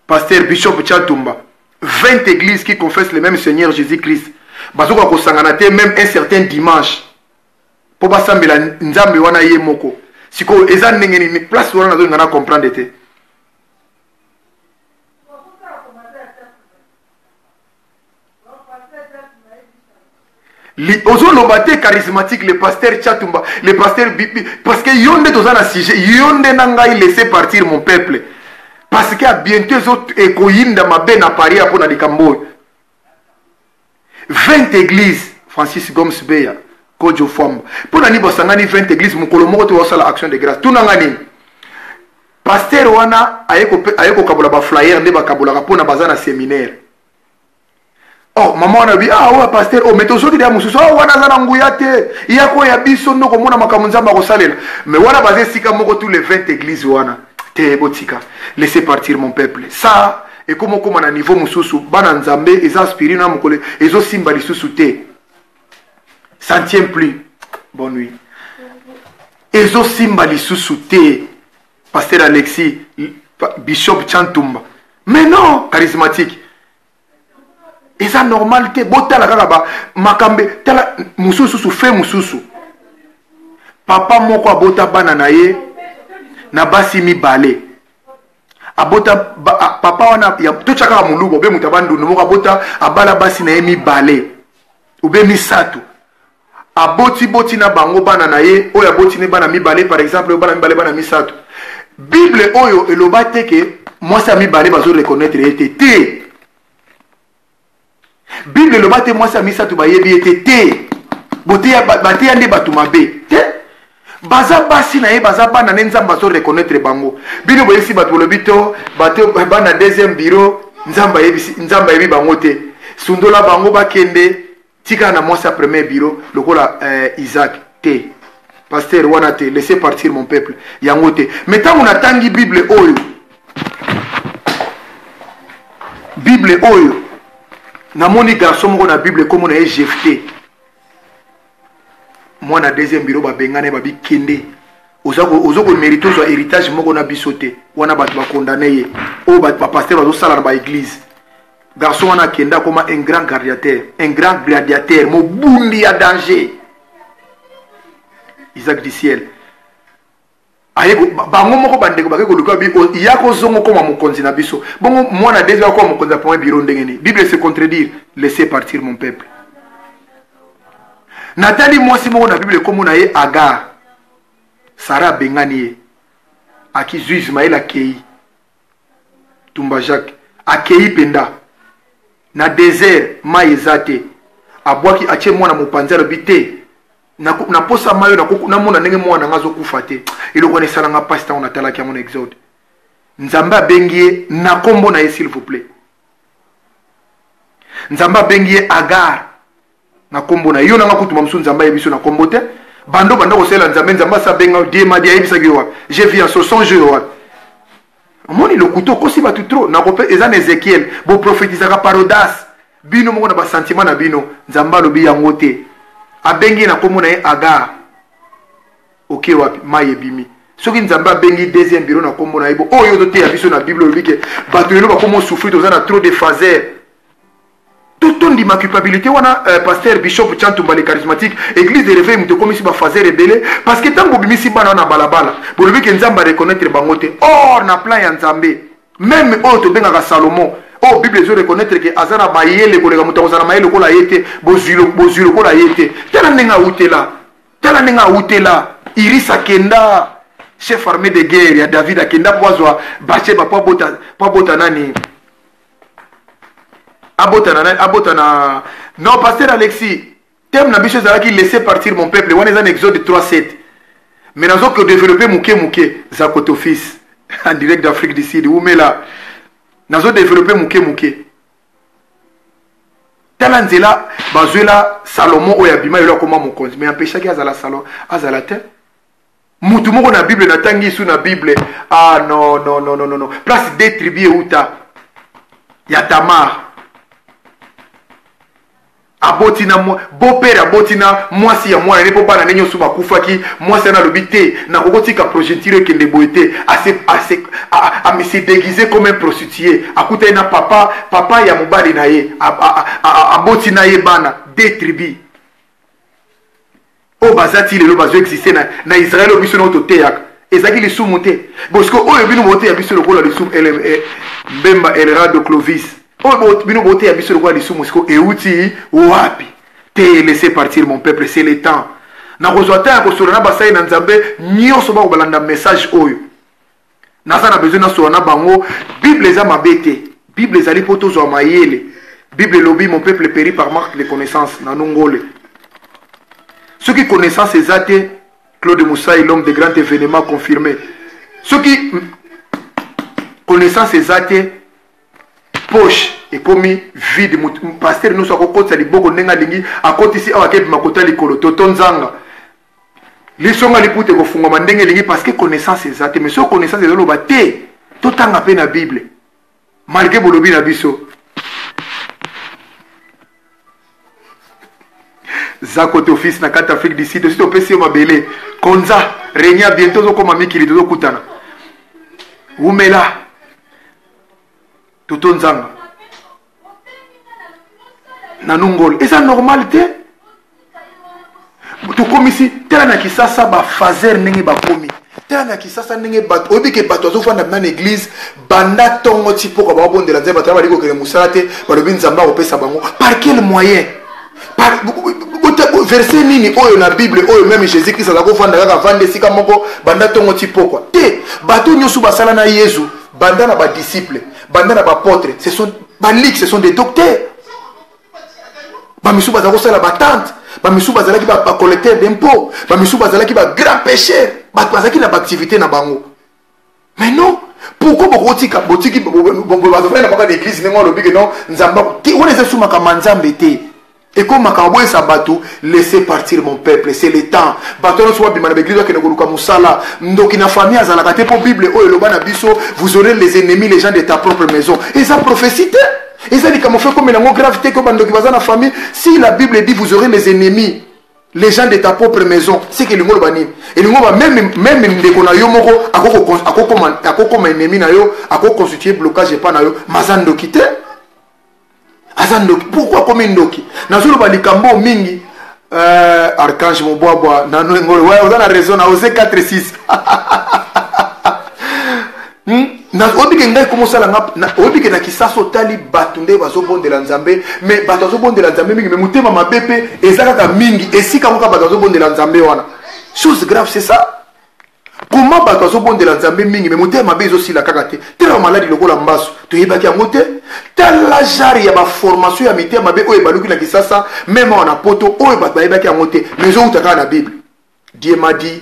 Pasteur Bishop Tshatumba, 20 églises qui confessent le même Seigneur Jésus-Christ, bazokoka kosangana te même un certain dimanche po basambela Nzambe wana ye moko. Sikoyo eza ndenge nini place wana nazolinga na comprendre te. Ozoloba te charismatique, le pasteur Tshatumba, le pasteur Bibi, parce que yo nde toza na sujet, yo nde na ngai laisser partir mon peuple, parce que à bientôt ezo ekoyinda mabe na Paris mpo na likambo oyo. 20 églises, Francis Gomes Beya, Kojo Fwamba, mpo na nini basangani 20 églises mokolo moko te basala action de grâce? Tuna nga nini? Pasteur wana aye kokabola ba flyer nde bakabolaka mpo na baza na séminaire. Oh, mama wana bi, ah, oyo pasteur, oh, mais tozoki deya mosusu, oh, wana aza na nguya te, ya koya biso nde okomona makambo Nzambe akosalela. Mais wana baza esika moko tous les 20 églises wana. Te, botika, laissez partir mon peuple. Ça, ekoma okoma na niveau mosusu, bana Nzambe eza aspirine na mokolo, ezosimba lisusu te. Ça ne tient plus. Bonne nuit. Ezosimba lisusu te. Pasteur Alexis, Bishop Tshatumba. Mais non, charismatique. Eza normal te, botala kaka ba makambe, tala mususu su fe mususu. Papa moko abota bana na ye na basi mibale. Abota ba, a, papa wana ya, totia kaka muluba, obe moto abandundu moko abota abala basi na ye mibale obe misato. Aboti boti na bango bana na ye, oyo aboti ne bana mibale par exemple, oyo bana mibale bana misato. Bible oyo eloba te ke mwasi ya mibale bazo reconnaître ye te, te. Bible eloba te mwasi ya misato bayebi ye te, te. Boteya, bateya nde bato mabe, te. Baza basi na ye, baza bana ne, Nzambe azo reconnaître bango. Bino boyebisi bato, bolobi to bato bana deuxième bureau, Nzambe ayebisi, Nzambe ayebi bango te. Sundola bango bakende, tika na mwasi ya premier bureau lokola Isaac te. Pasteur wana te, laissez partir mon peuple. Yango te. Mais tango natangi Bible oyo, Bible oyo, namoni garçon moko na Bible kombo na ye Jephthé. Mwana deuxième bureau babengana ye, babi kende. Oza ko, ozo ko mériter ozwa héritage moko na biso te. Wana bato ba condamner ye. Oyo ba, ba pasteur bazo sala na ba église. Garçon wana akenda akoma un grand gladiateur, un grand gladiateur, mobundi ya danger. Isaac du ciel. Aye ko, bango moko bandeko bake koluka bi, o, ya kozongo koma mokonzi na biso. Bongo mwana deuxième akoma mokonzi ya premier bureau ndenge nini? Bible se contredire, laissez partir mon peuple. Natali mwasi moko na Bible kombo na ye Agar. Sarah abengani ye. Akizwi Ismaël akei. Tumba Jacques akei penda. Na desert mai eza te, abwaki atie mwana mopanzi, alobi te na posa mai oyo namona ndenge mwana na nga azokufa te. Eloko wana esala nga mpasi ntango natalaki yango na Exode. Nzambe abengi ye na nkombo na ye, s'il vous plaît. Nzambe abengi ye Agar na nkombo na ye. Yo na nga kutu mosusu Nzambe ayebi biso na nkombo te. Bando banda kosalela Nzambe, Nzambe asi abenga yo Dieu m'a dit, ayebisaki yo wapi? J'ai vu en songe oyo wapi? Omoni lokuta, okosi bato trop. Nakope eza na Ezekiel, boprofetisaka par audace bino moko na basentiment na bino. Nzambe alobi yango te, abengi ye na nkombo na ye Agar. Oke wapi? Mai ebimi. Soki Nzambe abengi deuxième bureau na nkombo na ye, bo oyo ozoteya biso na Bible, olobi ke bato lelo bakoma osouffrir, toza na trop de phaser. Tondima culpabilité wana. Pasteur Bishop Chantumba le charismatique, église de réveil, moto ekomisi bafaser ebele, parce que ntango bobimisi bana wana na balabala, bolobi ke Nzambe areconnaître bango te. Or na plan ya Nzambe, même oyo tobengaka Salomon, oyo Bible ezo reconnaître ke aza na mayele koleka moto akozala na mayele lokola ye te, bozwi lokola ye te. Tala ndenge awutela, tala ndenge awutela. Iris akenda, chef armé de guerre ya David, akenda po azwa Bathsheba, po abota nani, abota na nani, abota na non. Pasteur Alexis, thème na biso ezalaki laisser partir mon peuple, wana eza na Exode 3:7, mais nazo ko développer moke moke. Zakoto fils en direct d'Afrique du Sud, umela, nazo développer moke moke. Tala nzela bazwela Salomon oyo abima lelo akoma mokonzi, mais empêchaki azala Salomon azala te. Mutu moko na Bible, natangi isu na Bible, ah non non non non non, place des tribus euta ya Tamar, aboti na beau-père, aboti na mwasi ya mwana ne, mpo bana nde nyonso bakufaki. Mwasi wana alobi te, nakokotika progéniture ekende boye te. Amisi déguisé comme un prostitué, akutani na papa ya mobali na ye, aboti na ye bana deux tribus oyo baza ti lelo bazo existe na Israel. Oyo biso nao toteyaka ezalaki lisumu te. Bosiko oyo bino boteya biso lokola lisumu, Mbemba Elrado Clovis, oyo bino boteya biso lokola lisumu, siko euti wapi? Te, laissez partir mon peuple, c'est le temps. Nakozwa temps ya kosolola na basali na Nzambe nyonso bakobalanda message oyo. Naza na besoin nasola na bango. Bible eza mabe te, Bible ezali mpo tozwa mayele. Bible elobi mon peuple périt par manque de connaissance. Nanu ngole, soki connaissance eza te. Claude Moussaï, l'homme de grand événement confirmé, soki connaissance eza te, poche ekomi vide. Pasteur nyonso akokotisa liboko ndenge alingi, akotisi awa, akebima kota likolo, toto nzanga lisonga liputa ekofungwama ndenge elingi, parce que connaissance eza te. Mais soki connaissance ezoloba te, totanga mpe na Bible, malgré bolobi na biso. Zakote office na kati Afrique du Sud, osi topesi yo mabele konza renia, bientôt ozokoma mikili, tozokutana. Wumela toto nzanga nanu ngolo, eza normal te. Tokomisi, tala na Kisasa bafaser ndenge bakomi, tala na Kisasa ndenge bato oyebi ke bato azofanda na église banda ntongo ti pokwa, baobondela Nzambe, bato bali kokende mosala te, balobi Nzambe akopesa bango. Par quel moyen? Par verset nini oyo na Bible oyo même Jésus Christ aza kofanda kaka, vanda esika moko banda ntongo ti pokwa te? Bato nyonso basala na Yezu, banda na badisciple, banda na baapôtre, ce sont balik, ce sont des docteurs. Bamisusu bazala kosala batante, bamisusu bazalaki bacollecteur d'impôt, bamisusu bazalaki bagrand pêcheur, bato bazalaki na baactivité na bango. Mais non, pourquoi bokotika, botiki bazofai na baka na église ndenge olobi ke non, Nzambe te, wana eza sumaka ma Nzambe te. Ekomaka boyesa bato, laissez partir mon peuple, c'est le temps. Bato nyonso babima na baeglise, bakende koluka mosala. Ndoki na famille azalaka te, mpo Bible oyo eloba na biso: vous aurez les ennemis, les gens de ta propre maison. Eza prophétie te, eza likambo fe komela yango grave te ke bandoki baza na famille. Si la Bible dit vous aurez les ennemis, les gens de ta propre maison, c'est que elingi oloba nini? Elingi oloba même ndeko na yo moko akokoma ennemi na yo, akoconstitue blocage epa na yo. Maza ndoki te, aza ndoki. Pourquoi akomi ndoki? Nazoloba likambo mingi. Archange Mobwabwa nanu engolo, ouais, oza na raison na ose 4 6. Oyebi ke ngai komosala nga, oyebi ke na Kisasa otali bato nde bazobondela Nzambe, mais bato bazobondela Nzambe mingi, mais motema mabe mpe eza kaka mingi esika moka bato bazobondela Nzambe wana. Chose grave, c'est ça. Comment bato azobondela Nzambe mingi, mais motema mabe ezosila kaka te? Tala maladi lokola mbasu, toyebaki yango te. Tala genre ya baformation ya mitema mabe oyo ebaluki na Kisasa, meme awa na poto, oyo bato bayebaki yango te, mais ezowuta kaka na Bible. Dieu m'a dit,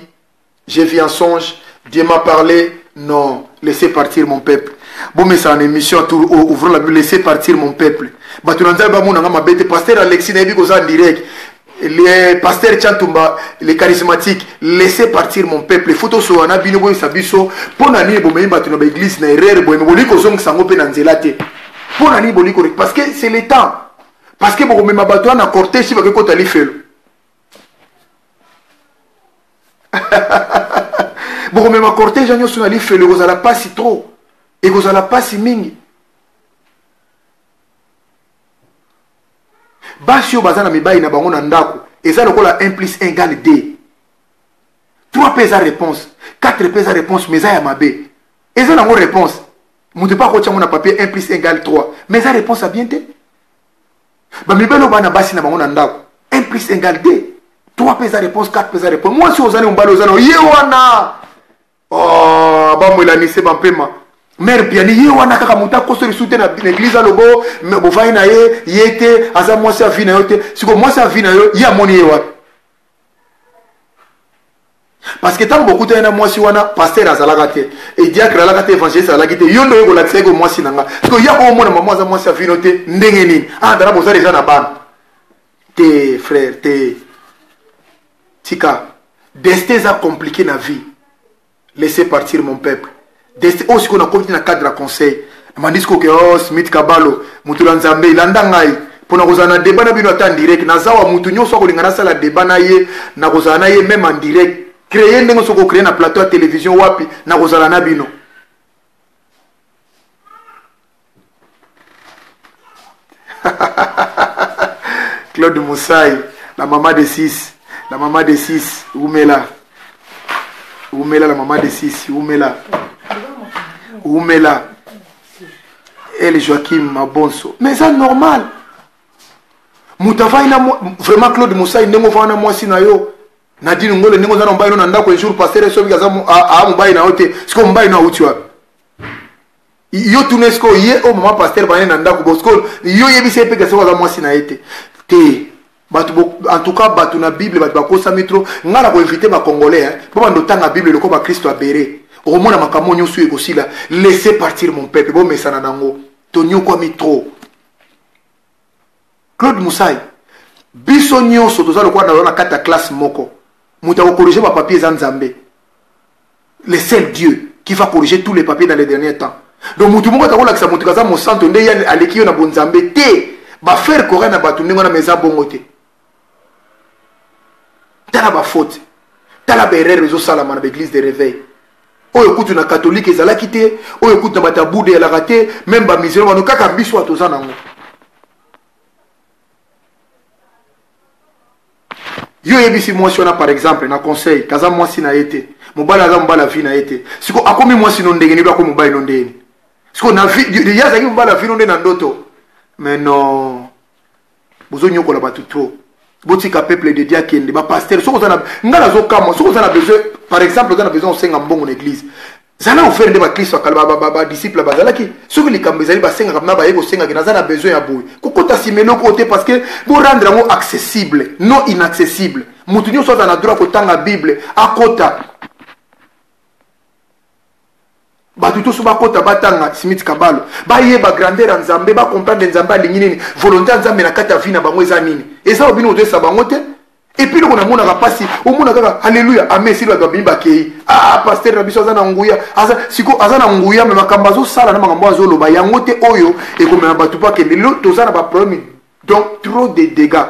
j'ai vu un songe, Dieu m'a parlé. Non, laissez partir mon peuple. Bomesana na émission tour oyo, ouvrons la Bible, laissez partir mon peuple. Bato na Nzambe bamona nga mabe te. Pasteur Alexis nayebi koza en direct. Le pasteur Chantumba, le charismatique, laissez partir mon peuple. Faut tosola na bino boyebisa biso mpo na nini bomemi bato na baeglise na erreur boye, bolingi kozongisa yango mpe na nzela te. Mpo na nini bolingi ko, parce que c'est le temps. Parce que bokomema bato wana na cortège bake kota lifelo. Bokomema cortège nyonso na lifelo, ekozala pasi trop, ekozala pasi mingi. Basi oyo baza na mibali na bango na ndako, eza lokola 1 plus 1 égale 2. 3 mpe eza réponse, 4 mpe eza réponse, mais eza ya mabe. Eza nango réponse, moto mpe akotya yango na papier 1 plus 1 égale 3, mais eza réponse ya bien te. Bamibali oyo bana basi na bango na ndako, 1 plus 1 égale 2, 3 mpe eza réponse, 4 mpe eza réponse. Mwasi oyo oza na mobali oza na ye wana, oh, bamwelanise bampema mare piani ye wana kaka moto akoso lisusu te na église alobo bovai na ye ye te, aza mwasi ya vie na yo te. Siko mwasi ya vie na yo, ye amoni ye wapi? Parce que ntango bokutani na mwasi wana, pasteur azalaka te, diacre azalaka te, évangéliste azalaki te, yo nde oye kolakisa ye ko mwasi na nga. Siko ya komona mama aza mwasi ya vino te, ndenge nini? Ah, dala boza deja na bana te, frère te, tika destin eza compliqué na vie. Laissez partir mon peuple. Destin oyo sikoyo nakomi te na cadre ya conseil, namandi sikoyo ke oh, Smith Kabalo, moto na Nzambe, landa ngai mpo na kozala na débat na bino ata en direct. Naza wa motu nyonso akolinga nasala débat na ye, nakozala na ye même en direct. Créer ndenge soki ocréer na plateau ya télévision wapi, nakozala na bino. Claude Moussai, la maman de 6, la maman de 6, Oumela. Oumela, la maman de 6, Oumela. Oumela. El Joachim Mabonso. Mais ça normal. Moutavaï na vraiment Claude Moussai ndenge ovanda na mwasi na yo. Nadine Ngole ndenge oza na mobali na ndako, un jour pasteur soki aza a mobali na yo te. Siko mobali na auti wapi? Yo tuna sikoyo ye oyo mama pasteur bane na ndako bo sikoyo yo yebisa ye mpe ke soki aza mwasi na ye te te. Bato en tout cas bato na Bible bato bakosami trop. Ngai na koinvite bacongolais hein, mpo bando otanga Bible lokola bakristo ya bere, okomona makambo nyonso oyo ekosila. Laissez partir mon peuple, bomesana nango, tonyokwami trop. Claude Musai, biso nyonso toza lokola na kati ya classe moko. Moto akokorige bapapier eza Nzambe, le seul Dieu qui va corriger tous les papiers dans les derniers temps. Donc mutu moko atakolakisa mutu kaza mosanto nde ye aleki yo na bonzambe te. Bafaire coran na bato ndenge wana, mais eza bongo te. Tala bafaute, tala baerreur ezosalama na baeglise de réveil oyo kutu na catholique ezalaki te, oyo kutu na bato ya bude ezalaka te, même bamusulman bano kaka biso toza nango. Yo oyebisi mwasi wana par exemple na conseil kaza mwasi na ye te, mobali aza mobali ya vie na ye te. Siko akomi mwasi no ndenge nini? Akomi mobali no ndenge nini? Siko na vie ye azalaki mobali ya vie no nde na ndoto. Mais non, bozonyokola bato trop. Botika peuple de Dieu akende. Bapasteur, soki oza na ngai nazokamwa, soki oza na besoin par exemple, oza na besoin osenga mbongo na église, zala ofere nde bakristo ya kala, badisciple bazalaki. Soki likambo ezali, basengaka na baye kosengaki, naza na besoin ya boye, kokota nsima eloko te, parce que borendre yango accessible, non inaccessible. Moto nyonso aza na droit kotanga Bible, akota bato toso bakota batanga Smith Kabalo, bayeba grandeur ya Nzambe, bacomprendre Nzambe alingi nini, volonté ya Nzambe na kati ya vie na bango eza nini. Eza obino otoyesa bango te. Et puis loko namonaka mpasi, omona kaka alleluya amen, esili, bato babimi bakei. Ah, pasteur na biso aza na nguya, aza siko aza na nguya, me makambo azosala na makambo azoloba yango te oyo ekomema bato mpo akende. Lelo toza na baproblème, donc trop de dégâts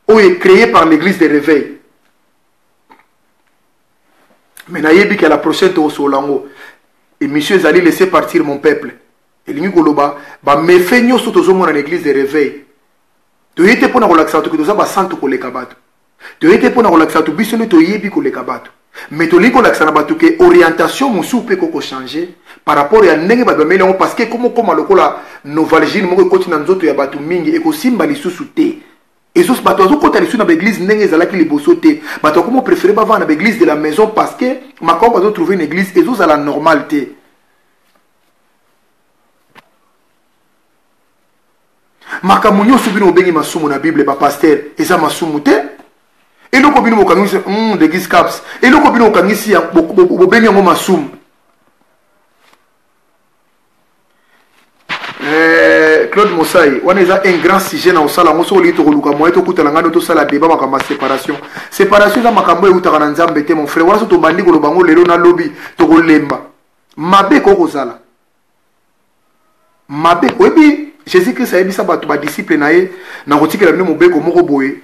oyo ecréé par l'église de réveil. Mais nayebi ke la prochaine tokosolola yango. Émission ezali laisser partir mon peuple, elingi koloba bamefe nyonso tozomona na église de réveil. Toye te mpona kolakisa bato ke toza basantu koleka bato, toye te mpona kolakisa bato biso nde toyebi koleka bato, mais tolingi kolakisa na bato ke orientation mosusu mpe ekoko changer par rapport ya ndenge bato bameli yango, parce que ekomokoma lokola novalgine moko ekoti na nzoto ya bato mingi, ekosimba lisusu te. Ezo bato bazokota lisusu na baeglise ndenge ezalaki liboso te. Bato bakoma préféré bavanda na baeglise de la maison parce que makambo bazotrouve na église ezozala normal te. Makambo nyonso bino bobengi masumu na Bible, ba pasteur, eza masumu te. Eloko bino bokangisi, d'église caps, eloko bino bokangisi, bobengi yango masumu. Claude Mosai, wana eza un grand sujet na osala yango. Soki olingi, tokoluka moyen tokutana ngai no, tosala débat makambo ya séparation. Séparation eza makambo eutaka na Nzambe te, mon frère. Wana so tobandi koloba yango lelo na lobi, tokolemba. Mabe ekoki kozala mabe. Oyebi, Jésus Christ ayebisa bato, badisciple na ye: "Nakotikela bino mobeko moko boye."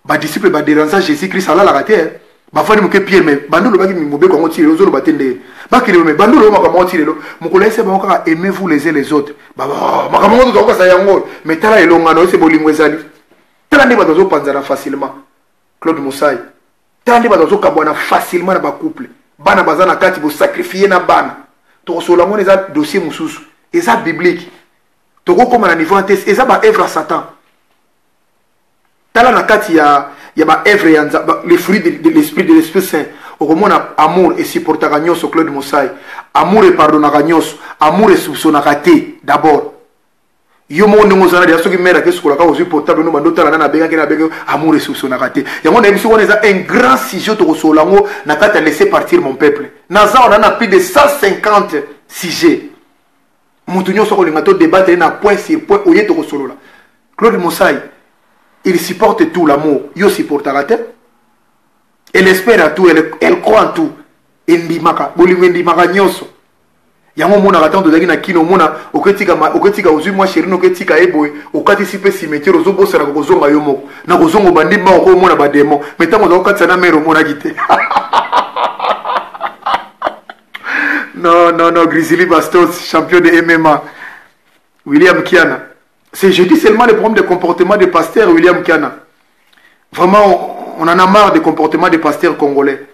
Badisciple baderanza Jésus Christ, alalaka te. Bafandi moke, Pierre: "Mais bando olobaki mobeko yango ti lelo, ozoloba te ndenge bakende? Mais bando oloba makambo yango ti lelo." Mokolo ayese bango kaka: "Aimez-vous les uns les autres." Makambo yango tozakokasa yango. Mais tala elongano ese bolingo ezali. Tala nde bato bazopanzana facilement. Claude Mosai, tala nde bato bazokabwana facilement na bacouple. Bana baza na kati, bosacrifie na bana. Tokosolola yango, eza dossier mosusu, eza biblique. Tokokóma na niveau te, eza baœuvre ya Satan. Tala na kati ya baœuvre ya les fruits de l'esprit, de l'Esprit Saint, okomona amour esupportaka nyonso. Claude Mosai, amour epardonnaka nyonso, amour esoupçonnaka te. D'abord yo moko ndenge ozala deya, soki mare akesukolaka, ozwi portable no, bando otala nani abengaki na abengaki. Amour esoupçonnaka te. Yango nayebi soki wana eza un grand sujet, tokosolola yango na kati ya Laisser partir mon peuple. Naza wana na plus de 150 sujet. Moto nyonso akolinga todébattre na point sur point, oye tokosolola. Claude Mosai, il supporte tout, l'amour. Yo supportaka te. Elle espère à tout, elle croit en tout. Endimaka, bolingo endimaka nyonso. Yango omonaka ntango tozalaki na kino, omona oketika, ozwi mwa chérie, oketika ye boye, okatisi mpe cimetière, ozobosanaka kozonga yo moko. Na kozonga, obandi mbango ko omona badémon. Mais ntango oza kokatisa na mare, omonaki te. Non, non, non. Grizzly Bastos, champion de MMA. William Kiana, c'est, je dis seulement le problème de comportement des pasteurs. William Kiana, vraiment, on en a marre des comportements des pasteurs congolais.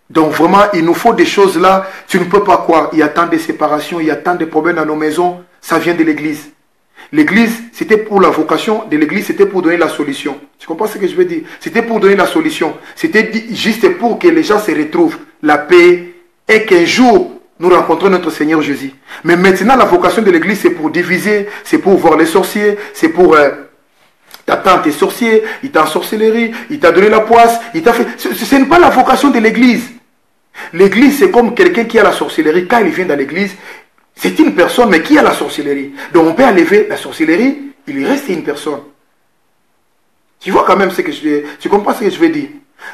Donc vraiment, il nous faut des choses là, tu ne peux pas croire. Il y a tant de séparations, il y a tant de problèmes dans nos maisons, ça vient de l'église. L'église, c'était pour la vocation de l'église, c'était pour donner la solution. Tu comprends ce que je veux dire? C'était pour donner la solution. C'était juste pour que les gens se retrouvent, la paix, et qu'un jour, nous rencontrons notre Seigneur Jésus. Mais maintenant, la vocation de l'église, c'est pour diviser, c'est pour voir les sorciers, c'est pour... ta tante est sorcier, il t'a ensorcellerie, il t'a donné la poisse, il t'a fait... Ce n'est pas la vocation de l'église. L'église, c'est comme quelqu'un qui a la sorcellerie. Quand il vient dans l'église, c'est une personne, mais qui a la sorcellerie. Donc on peut enlever la sorcellerie, il reste une personne. Tu vois quand même ce que je... Tu comprends ce que je veux dire?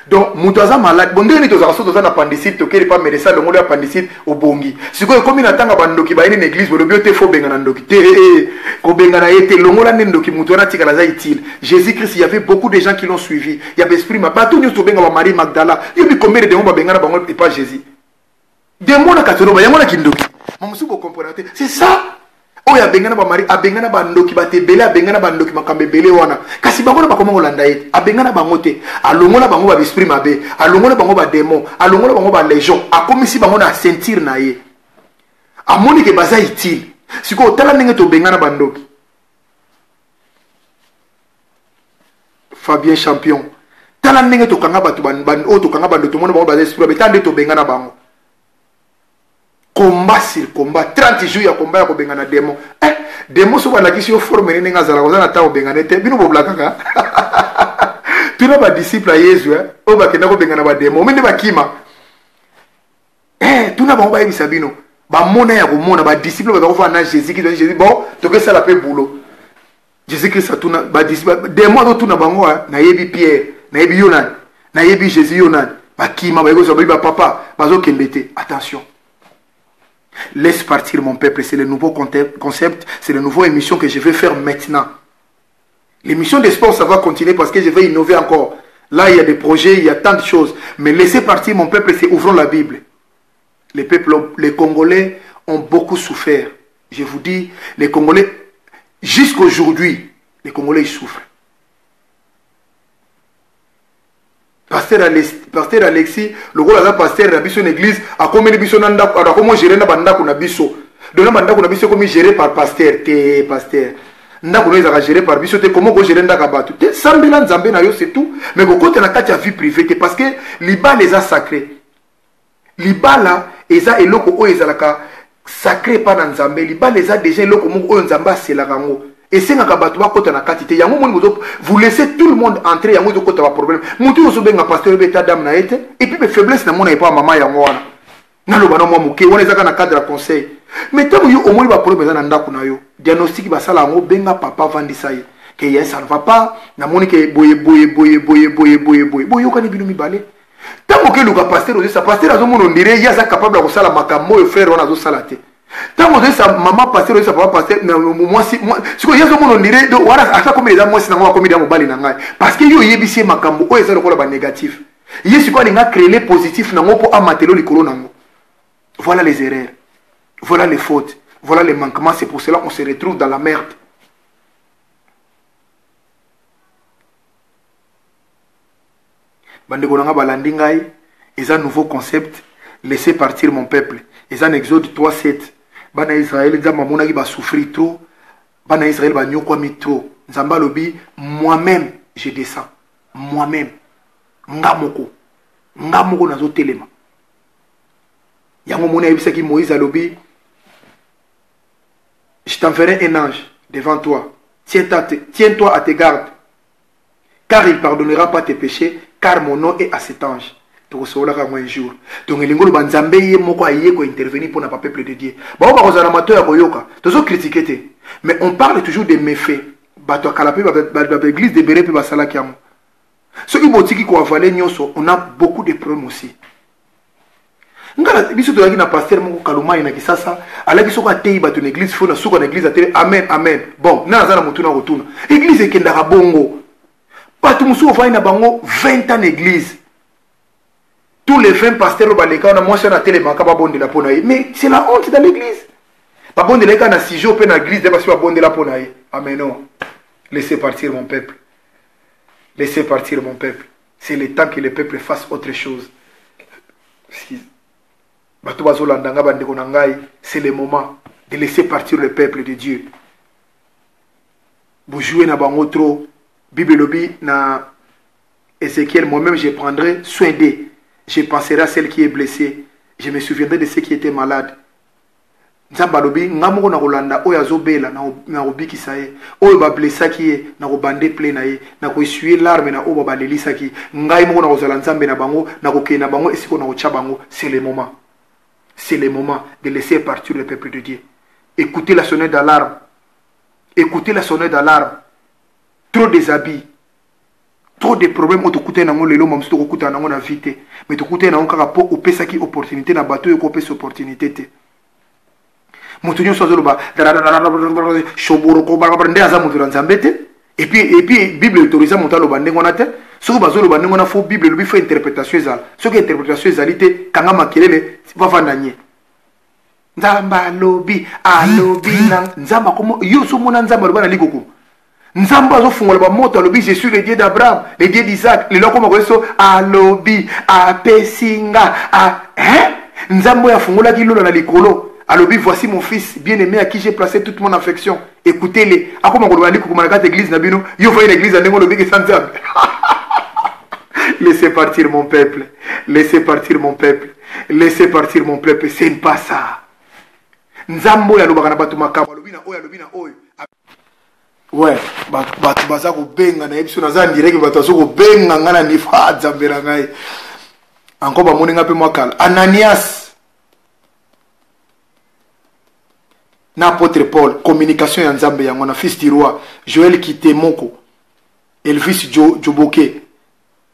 Donc moto aza malade, bon, ndenge nini tozalaka? So toza na appendicite, tokeli pa médecin, alongoli appendicite, obongi. Sikoyo ekomi na ntango bandoki bayini na église, bolobi yo te, faut obengana ndoki te. Kobengana ye te, longola nde ndoki, moto wana atikala, aza utile. Jésus Christ, il y avait beaucoup de gens qui l'ont suivi. Il y avait esprit ma bato nyonso tobenga ba Marie Magdala. Yobi combien de démons babengana bango epa Jésus? Démon na kati oloba yango na kindoki, mamosusu bocomprendre te. C'est ça oyo abengana bamari, abengana bandoki, bato ebele, abengana bandoki, makambo ebele wana. Kasi bango na bakoma kolanda ye te. Abengana bango te, alongola bango baesprit mabe, alongola bango badémon, alongola bango balégion, akomisi bango na ceinture na ye, amoni ke baza utile. Sikoyo tala ndenge tobengana bandoki. Fabien Champion, tala ndenge tokanga bato oyo tokanga bandoki, tomoni bango baza esprit mabe. Tala nde tobengana bango, combat sur combat, 30 jours ya combat ya kobengana démon. Démon so balakisi yo forme ndenge azalaka, oza na ntango obengana te. Bino boblakaka. Tuna badisciple ya Yesu oyo bakenda kobengana badémon, ome nde bakima. Tuna bango, bayebisa bino. Bamona ya komona badisciple baza kofana na Jésus Christ. Jésus, bon, tokesala mpe boulot. Jésus Christ atuna démon, azotuna bango: "Nayebi Pierre, nayebi yo nani? Nayebi Jésus, yo nani?" Bakima, bayekozwa, bayebi bapapa bazokende te. Attention. Laisse partir mon peuple, c'est le nouveau concept, c'est la nouvelle émission que je vais faire maintenant. L'émission des sports, ça va continuer parce que je vais innover encore. Là, il y a des projets, il y a tant de choses. Mais laisser partir mon peuple, c'est ouvrons la Bible. Les peuples, les Congolais ont beaucoup souffert. Je vous dis, les Congolais, jusqu'aujourd'hui, les Congolais, ils souffrent. Pasteur Alexis, lokola aza pasteur na biso na église, akomeli biso na ndako, akomo gérer na bandako na biso. Donc na bandako na biso ekomi géré par pasteur te. Pasteur Ndako no ezalaka géré par biso te. Comment okogere ndako ya bato te? Sambela Nzambe na yo, c'est tout. Mais kokota na kati ya vie privée te, parce que libala eza sacré. Libala eza eloko oyo ezalaka sacré epa na Nzambe. Libala eza déjà eloko moko oyo Nzambe aselaka yango, esengaka bato bakota na kati te. Yango moni bozo vous laissez tout le monde entrer, yango ezokota baproblème. Motu oyo ozobenga pasteur oyebi eta dame na ye te. Et puis faiblesse na mona epa mama yango wana, naloba na mwa moke wana, ezaka na cadre ya conseil. Mais ntango yo omoni baproblème eza na ndako na yo, diagnostic basala yango, benga papa, vandisa ye ke ye ça ne va pas, namoni ke boye boye boye boye boye boye boye, boyokani bino mibale. Ntango okeluka pasteur, ozesa pasteur azomona ondire ye aza capable ya kosala makambo oyo frère wana azosala te. Ntango ozoyesa mama pasteur, oyesa papa pasteur, mwasi sikoyo ye azomona ondire wana asa komi eza mwasi nango, akomi deya mobali na ngai, parce que ye oyebisi ye makambo oyo eza lokola banégatif. Ye sikoyo alinga créer positif nango mpo amatelo likolo nango. Voilà les erreurs, voilà les fautes, voilà les manquements. C'est pour cela qu'on se retrouve dans la merde. Bandeko na nga balandi ngai, eza nouveau concept, laissez partir mon peuple. Eza na Exode 3 7. Bana ya Israele, Nzambe amonaki basouffrir trop, bana ya Israele banyokwami trop. Nzambe alobi: moi-même je descends, moi-même, nga moko, nga moko nazotelema. Yango moni ayebisaki Moïse, alobi: je t'enverrai un ange devant toi, tiens-toi à tes gardes, car il pardonnera pas tes péchés, car mon nom est à cet ange. Tokosololaka yango un jour. Donc elingi oloba Nzambe ye moko aye kointervenir mpona bapeuple de Dieu. Bango bakozala na mato ya koyoka. Tozokritike te, mais on parle toujours des méfaits. Bato ya kala mpe baéglise de bere mpe basalaki yango. Soki botiki koavale nyonso, on a beaucoup de problèmes aussi. Nga biso tozalaki na pasteur moko Kalumai na Kisasa, alaki soki ateyi bato na église, fo na suka na église atele amen amen. Bon, na aza na motuna kotuna, église ekendaka bongo? Bato mosusu ofandi na bango 20 ans na église, tous les 20 pasteurs oyo baleka wana, mwasi wana atelemaka babondela mpo na ye. Mais c'est la honte dans l'église. Babondela ye kaka na sijo mpe na église nde basi babondela mpo na ye. Amen. Non, laissez partir mon peuple, laissez partir mon peuple. C'est le temps que le peuple fasse autre chose. Bato bazolanda nga, bandeko na ngai, c'est le moment de laisser partir le peuple de Dieu. Bojouer na bango trop. Bible elobi na Ézéchiel: moi-même je prendrai soin d'eux, je penserai à celle qui est blessée, je me souviendrai de ceux qui étaient malades. Nzambe alobi: nga moko nakolanda oyo azobela, nakobikisa ye. Oyo bablesaki ye, nakobande ple na ye, nakoessuye larme na oyo balelisaki. Ngai moko nakozala Nzambe na bango, nakokende na bango esika nakotya bango. C'est le moment, c'est le moment de laisser partir le peuple de Dieu. Écoutez la sonnette d'alarme, écoutez la sonnette d'alarme. Trop des habits, trop de problèmes oyo tokutani nango lelo, mamosu tokokutana nango na vie te. Mais tokutani nango kaka mpo opesaki opportunité na bato oyo okopesa opportunité te. Moto nyonso azoloba shoboroko nde aza moto na Nzambe te. Et puis Bible autorise moto aloba ndenge wana te. Soki bazoloba ndenge wana, fo Bible elobi fo interprétation ezala. Soki interprétation ezali te, kanga makelele, bavanda nye. Nzambe alobi, alobi na Nzambe akomo yo ozomona Nzambe aloba na likoko. Nzambe azofungola bamoto, alobi: je suis le Dieu d'Abraham, le Dieu d'Isaac. Lelo akoma koyeso alobi apesi nga hein? Nzambe oyo afungolaki lola na likolo, alobi: voici mon fils bien aimé à qui j'ai placé toute mon affection, écoutez-le. Akoma koloba na likokoma na kati église na bino. Yo fai na église ya ndenge olobi kesa Nzambe. Laissez partir mon peuple, laissez partir mon peuple, laissez partir mon peuple. C'est pas ça. Nzambe oyo alobaka na bato makambo, alobi na oyo, alobi na oyo. Ouais, bato baza kobenga, nayebi so naza direct, bato baza kobenga nga na nifa. Nzambe na ngai, encore bamoni nga mpe mwa kala. Ananias na apôtre Paul, communication ya Nzambe yango na fils du roi Joel Kitemoko, Elvis Joboke.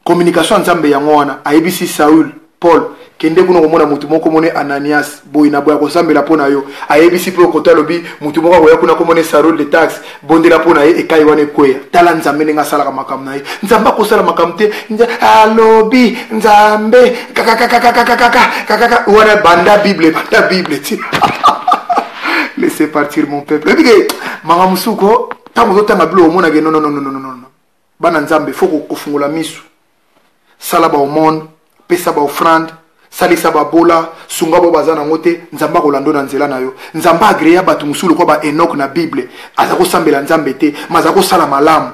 Communication ya Nzambe yango wana. Ayebisi Saul Paul: kende kuna komona motu moko mone Ananias, boye na boye, akosambela mpo na yo. Ayebisi mpe okoto, alobi motu moko akoya kuna komone Saul de Tarse, bondela mpo na ye, ekai wana ekweya. Tala Nzambe ndenge asalaka makambo na ye. Nzambe akosala makambo te alobi Nzambe kakakakakakakakaka wana. Banda Bible, banda Bible ti. Laissez partir mon peuple. Ebike makambo mosusu ko ntango ozotanga bilo, omonake non, non, non, non, non, non. Bana Nzambe, fo kofungola miso. Sala baomone, pesa baoffrande. Salisa babola, sunga bao baza nango te, Nzambe akolanda yo na nzela na yo. Nzambe agrea bato mosusu lokola ba Enoch na Bible, aza kosambela Nzambe te, mais aza kosala malamu.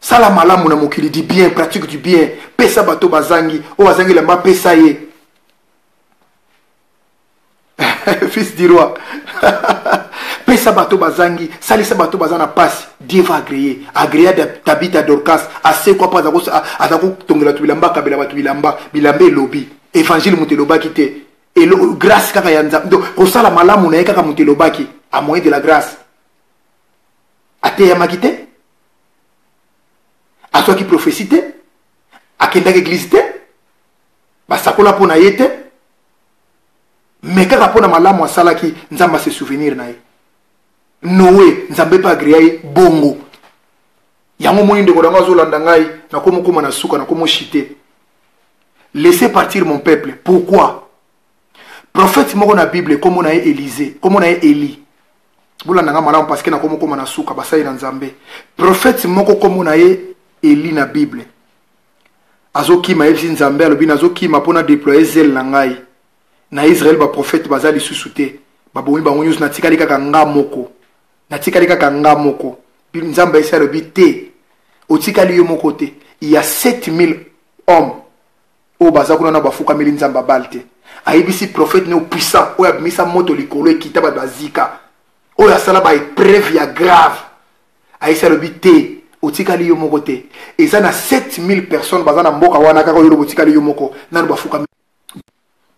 Sala malamu na mokili, du bien, pratique du bien. Pesa bato bazangi, oyo azangi elamba pesa ye. Fils du roi. Pesa bato bazangi, salisa bato baza na pasi, Dieu va agréer. Agréer Tabitha Dorcas, asekwa po aza kotongela bato bilamba, akabela bato bilamba, bilamba elobi. Évangile moto elobaki te. Elo, grâce kaka ya Nzambe. Donc, kosala malamu na ye kaka moto elobaki, à moyen de la grâce. Ateyamaki te. Azwaki prophétie te. Akendaki église te. Basakola mpo na ye te. Mais kaka mpo na malamu asalaki, Nzambe ase souvenir na ye. Noé, Nzambe mpe agréa ye bongo. Yango moni ndeko na ngai azolanda ngai, nakomokoma na suka, nakomoshite. Laissez partir mon peuple. Pourquoi? Prophète moko na Bible, kombo na ye Élisée, kombo na ye Élie. Bolanda ngai malamu parce que nakomokoma na suka, basali na Nzambe. Prophète moko kombo na ye Élie na Bible. Azokima, ayebisi Nzambe, alobi nazokima mpo na déployer zèle na ngai. Na Israël ba prophète baza lisusu te. Babomi bango nyonso, natikali kaka nga moko. Natikali kaka nga moko. Nzambe ayebisi alobi te. Otikali yo moko te. Il y a 7000 hommes oyo baza kuna na bafukameli Nzambe ya Baal te. Ayebisi prophète ne puissant oyo abimisa moto likolo ekita bato bazika. Oyo asala ba épreuve ya grave. Ayebisi alobi te. Otikali yo moko te. Eza na 7000 personnes baza na mboka wana kaka oyo lobo otikali yo moko. Nanu bafukami.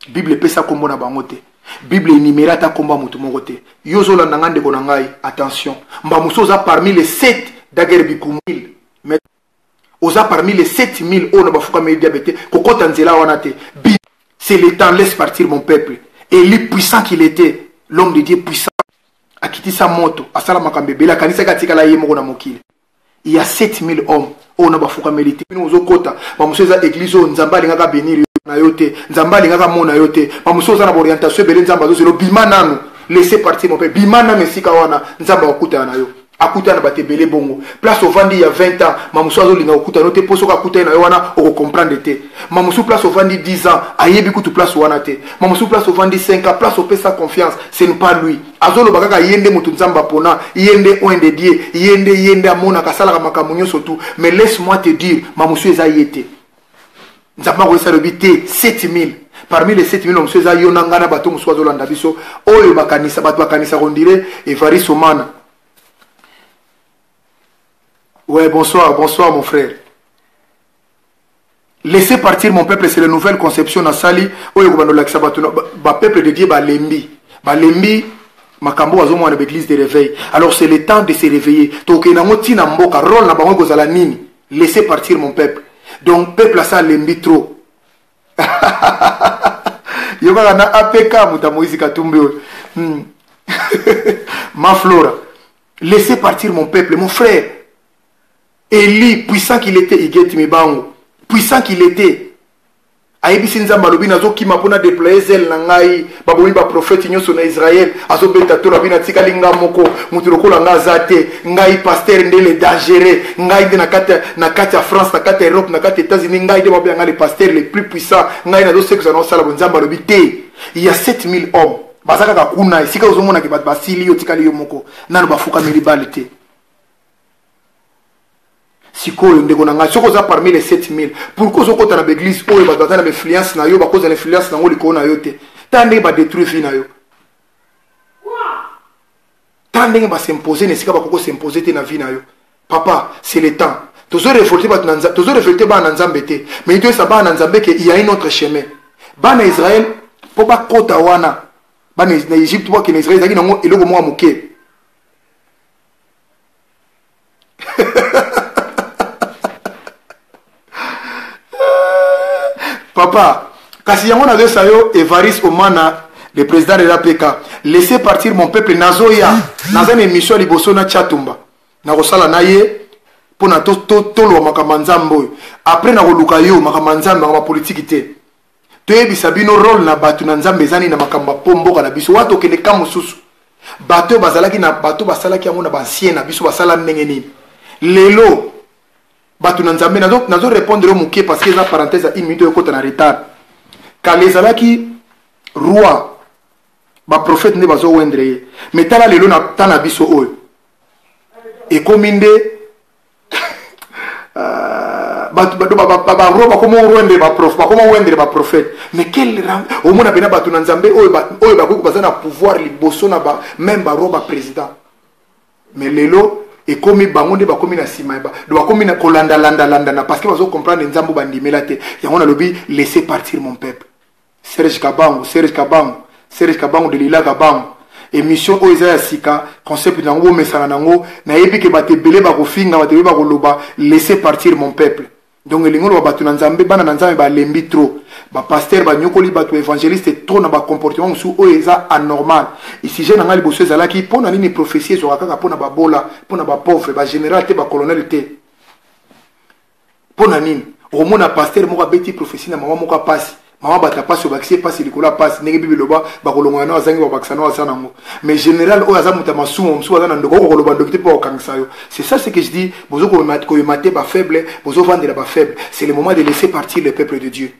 Bible epesa kombo na bango te. Bible énuméré ata kombo ya motu moko te. Yo ozolanda nga ndeko na ngai, attention. Mba mosusu oza parmi les 7 daguerre bikumil. Mais oza parmi les 7000 oyo na bafukameli diable te, kokota nzela wana te. C'est le temps, laisse partir mon peuple. Élie puissant qu'il était, l'homme de Dieu puissant, akitisa moto, asala makambo ebele, akanisaki atikala ye moko na mokili. Il y a 7000 hommes oyo na bafukameli te. Bino ozokota, ba mosusu eza église oyo Nzambe alingaka bénir yo na yo te, Nzambe alingaka mona yo te. Ba mosusu oza na ba orientation ebele, Nzambe azozela bima nanu, laissez partir mon peuple, bima nanu esika wana, Nzambe akokutana na yo. Akutana na bato ebele bongo. Place ovandi ya 20 ans, ma mosusu azolinga kokutana yo te, po soki akutani na yo wana, okocomprendre te. Ma mosusu place ovandi 10 ans, ayebi kutu place wana te. Ma mosusu place ovandi 5 ans, place opesa confiance, ce n'est pas lui. Azoloba kaka ye nde moto Nzambe apona, ye nde oint de Dieu, ye nde, ye nde amonaka, asalaka makambo nyonso tout. Mais laisse-moi te dire, ma mosusu eza ye te. Nzambe akoyesa alobi te, 7000. Parmi les 7000, mosusu eza yo na ngai na bato mosusu bazolanda biso, oyo bakanisa, bato bakanisa qu'on dirait Evariste Omana. Ouais, bonsoir, bonsoir mon frère. Laissez partir mon peuple, c'est la nouvelle conception na sali oyo ko bando lakisa bato ba peuple de Dieu balembi. Balembi makambo bazo mona na église de réveil. Alors c'est le temps de se réveiller. Tokende ngo tina mboka, rôle na bango kozala nini? Laissez partir mon peuple. Donc peuple asa lembi trop. Yo kaka na APK muta Moïse Katumbi oyo. Ma Flora, laissez partir mon peuple, mon frère. Élie, puissant qu'il était, Igeti Mibango, puissant qu'il était. Ayebisi Nzambe alobi nazokima mpona déployer zèle na ngai, babomi ba prophète nyonso na Israël, azobeta tolo abi natikali nga moko, moto lokola nga aza te, ngai pasteur nde le dangereux, ngai nde na kati ya France, na kati ya Europe, na kati ya États-Unis, ngai nde babenga nga le pasteur le plus puissant, ngai nazosekisa na osala bo. Nzambe alobi te, il y a 7000 hommes baza kaka kuna esika ozomona ke bato basili yo, otikali yo moko, nanu bafukameli bale te. Sikoyo ndeko na ngai, soki oza parmi les 7000, pourquoi ozokota na ba église oyo bato baza na ba influence na yo, bakozala influence nango likolo na yo te? Tala ndenge ba détruire vie na yo, tala ndenge ba s'imposer na esika bakoki ko s'imposer te na vie na yo. Papa, c'est le temps. Tozo révolter bato na Nza-, tozo révolter bana na Nzambe te, mais toyesa bana na Nzambe ke il y a un autre chemin. Bana Israël po bakota wana, bana na Égypte po bakende Israël, ezalaki nango eloko moko ya moke. Papa, kasi yango nazoyesa yo Evariste Omana, le président de l'A P K. Laissez partir mon peuple, nazoya. Naza na émission liboso na Tshatumba. Nakosala na ye mpona toloba makambo ya Nzambe oyo. Après nakoluka yo makambo ya Nzambe, makambo ya politiki te. Toyebisa bino rôle na bato na Nzambe eza nini na makambo ya po mboka na biso. Wana tokende ka mosusu. Bato bazalaki na bato basalaki yango na ba ancien na biso basala ndenge nini. Lelo bato na Nzambe nazo répondre yo moke parce que eza parenthèse ya une minute oyo ekota na retard. Kala ezalaki roi, baprofete nde bazowendre ye, me tala lelo na ta na biso oyo ekomi nde euh, bato baroi bakoma owendre bakoma owendre baprofete. Mais quel omona mpena bato na Nzambe oyo bakoki baza na pouvoir liboso na meme baroi, baprésident, mais lelo ekomi bango nde bakomi na nsima, bakomi na kolandalandalandana parce que bazo comprendre Nzambe bandimela te. Yango nalobi: laissez partir mon peuple. Serge Kabangu, Serge Kabangu, Serge Kabangu de Lila Kabangu, émission oyo eza ya sika, concept nango bomesana nango. Nayebi ke bato ebele bakofinga, bato ebele bakoloba. Laissez partir mon peuple, donc elingi oloba bato na Nzambe, bana na Nzambe balembi trop. Bapaster banyokoli bato, baévangéliste trop na bacomportement mosusu oyo eza anormal. Sujet na ngai liboso ezalaki: mpo na nini prophétie ezwaka kaka mpo na babola, mpo na bapauvre, bagénéral te, bacolonel te? Mpo na nini okomona paster moko abeti prophétie na mama moko apasi, mama bato apasi, obakisi ye pasi likolo ya pasi, ndenge Bible eloba, bakolongola nao azangi, babakisa nao aza nango? Mais général oyo aza moto ya masumu mosusu, aza na ndoko, oko koloba ndoki te mpo bakokangisa yo. C'est ça ce que je dis: bozo koyema te bafaible, bozovandela bafaible. C'est le moment de laisser partir le peuple de Dieu.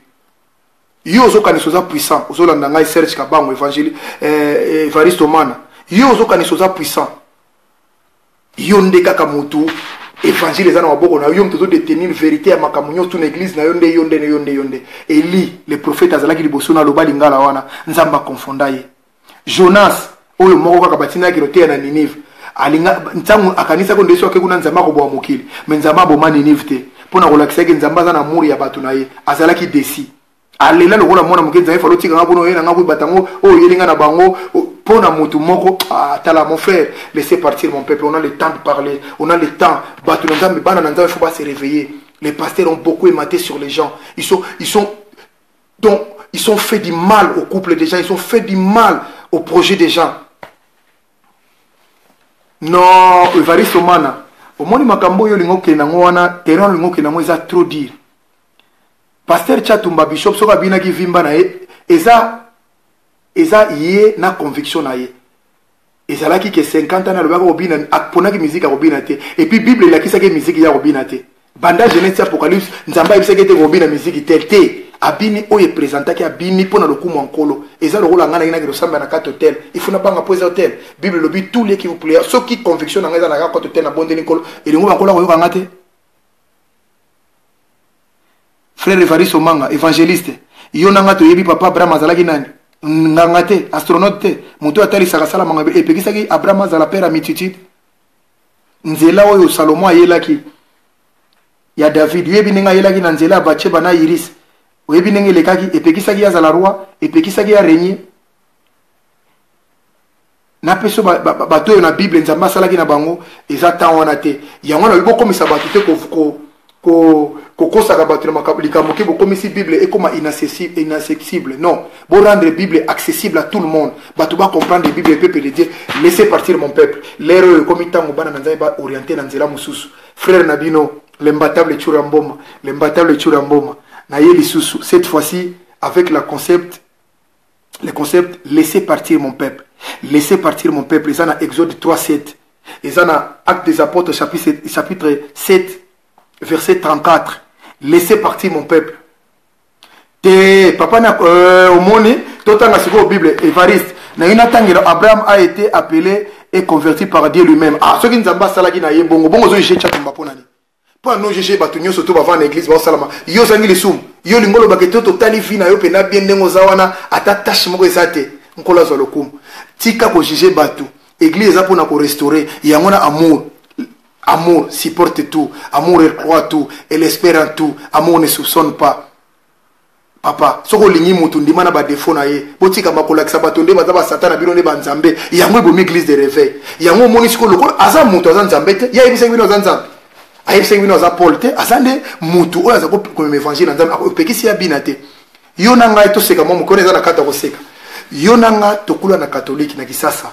Yo ozokanisa oza puissant, ozolanda ngai, Serge Kabango, évangile Evariste Omana, yo ozokanisa oza puissant, yo nde kaka motu évangile eza na maboko na yo, yo moto ozodétenir vérité ya makambo nyonso na église na yo nde yo nde yo nde yo nde. Eli le prophète azalaki liboso na aloba lingala wana, Nzambe akonfonda ye. Jonas oyo moko kaka batindaki loteya na Ninive, alinga ntango akanisaki nde soki kuna Nzambe akoboma mokili, me Nzambe aboma Ninive te, mpo na kolakisaki Nzambe aza na amour ya bato na ye. Azalaki desi, alela lokola mwana moke: Nzambe, falo otikanga mpona oye na nga koyeba tango oyo oyeli nga na bango mpo na motu moko. Ah, tala mon frère, laissez partir mon peuple. On a le temps de parler, on a le temps. Bato na Nzambe, bana na Nzambe, faut pas se réveiller. Les pasteurs ont beaucoup ématé sur les gens. Ils sont donc ils ont fait du mal au couple des gens, ils ont fait du mal au projet des gens. Non, Evariste Omana, omoni makambo oyo olingi okende yango wana, terrain olingi okende yango eza trop dire. Pasteur Chatumba, bishop, soki abinaki vimba na ye, eza ye na conviction na ye. Ezalaki ke 50 ans alobaki kobina, aponaki miziki akobina te. Et puis Bible elakisaki miziki ya kobina te. Banda Genèse, Apocalypse, Nzambe ayebisaki ete kobina miziki te te. Abini oyo eprésentaki, abini mpo na lokumu ya Nkolo. Eza lokola ngai nangi naki kosambela na kati autel, il faut nabanga mpo eza autel. Bible elobi tout lieu qui vous plaît. Soki conviction na ngai eza na kati autel, nabondeli Nkolo, elingo bankolo akoyoka nga te. Frère Evariste Omanga, évangéliste, yo na nga toyebi papa Abraham azalaki nani? Nganga te, astronaute te, moto oyo atalisaka salamanga. Epekisaki Abraham azala père ya multitude? Nzela oyo Salomo ayelaki ya David, oyebi ndenge ayelaki na nzela ya Batsheba na Iris, oyebi ndenge elekaki? Epekisaki azala roi? Epekisaki ya régner? Napesi bato oyo na Bible Nzambe asalaki na bango, eza temps wana te. Yango wana bokomisa bato te, kokosaka bato na likambo ke bokomisi Bible ekoma inaccessible. Non, borendre Bible accessible à tout le monde, bato bacomprendre Bible. Peuple de Dieu, laissez partir mon peuple. L'heure oyo ekomi ntango bana na Nzambe baoriente na nzela mosusu. Frère na bino, l'imbattable Tshoura Mboma, l'imbattable Tshoura Mboma, na ye lisusu, cette fois-ci avec la concept le concept laissez partir mon peuple. Laissez partir mon peuple eza na Exode 3 7, eza na Acte des Apôtres chapitre 7 verset 34. Laissez partir mon peuple te, papa na omoni. Totanga sikoyo Bible. Evariste, naye natangela: Abraham a été appelé et converti par Dieu lui-même. Ah, soki Nzambe asalaki na ye bongo bongo, ozojuger Chatumba mpo nani? Mpo ano juger bato nyonso to bavanda na église baosalama, yo ozangi lisumu? Yo olingi olobaka te, totali vie na yo mpena bien, ndenge oza wana, ata tache moko eza te. Nkolo azwa lokumu. Tika kojuger bato. Église eza mpona korestaurer yango na amour. Amour supporte tout, amour elle croit tout, elle espère en tout, amour ne soupçonne pas. Papa, soki olingi motu, ndima na badéfauts na ye. Botikama kolakisa bato nde baza basatan na bino nde banzambe. Yango ebomi église de réveil. Yango omoni sikoyo lokola aza moto, aza nzambe te. Ye ayebisaki bino aza Nzambe? Ayebisaki bino aza Paul te. Aza nde motu oyo aza komema évangile na Nzambe. Opekisi ya bina te. Yo na ngai toseka mwa mokolo, eza na kati ya koseka. Yo na nga tokula na katolike na Kisasa.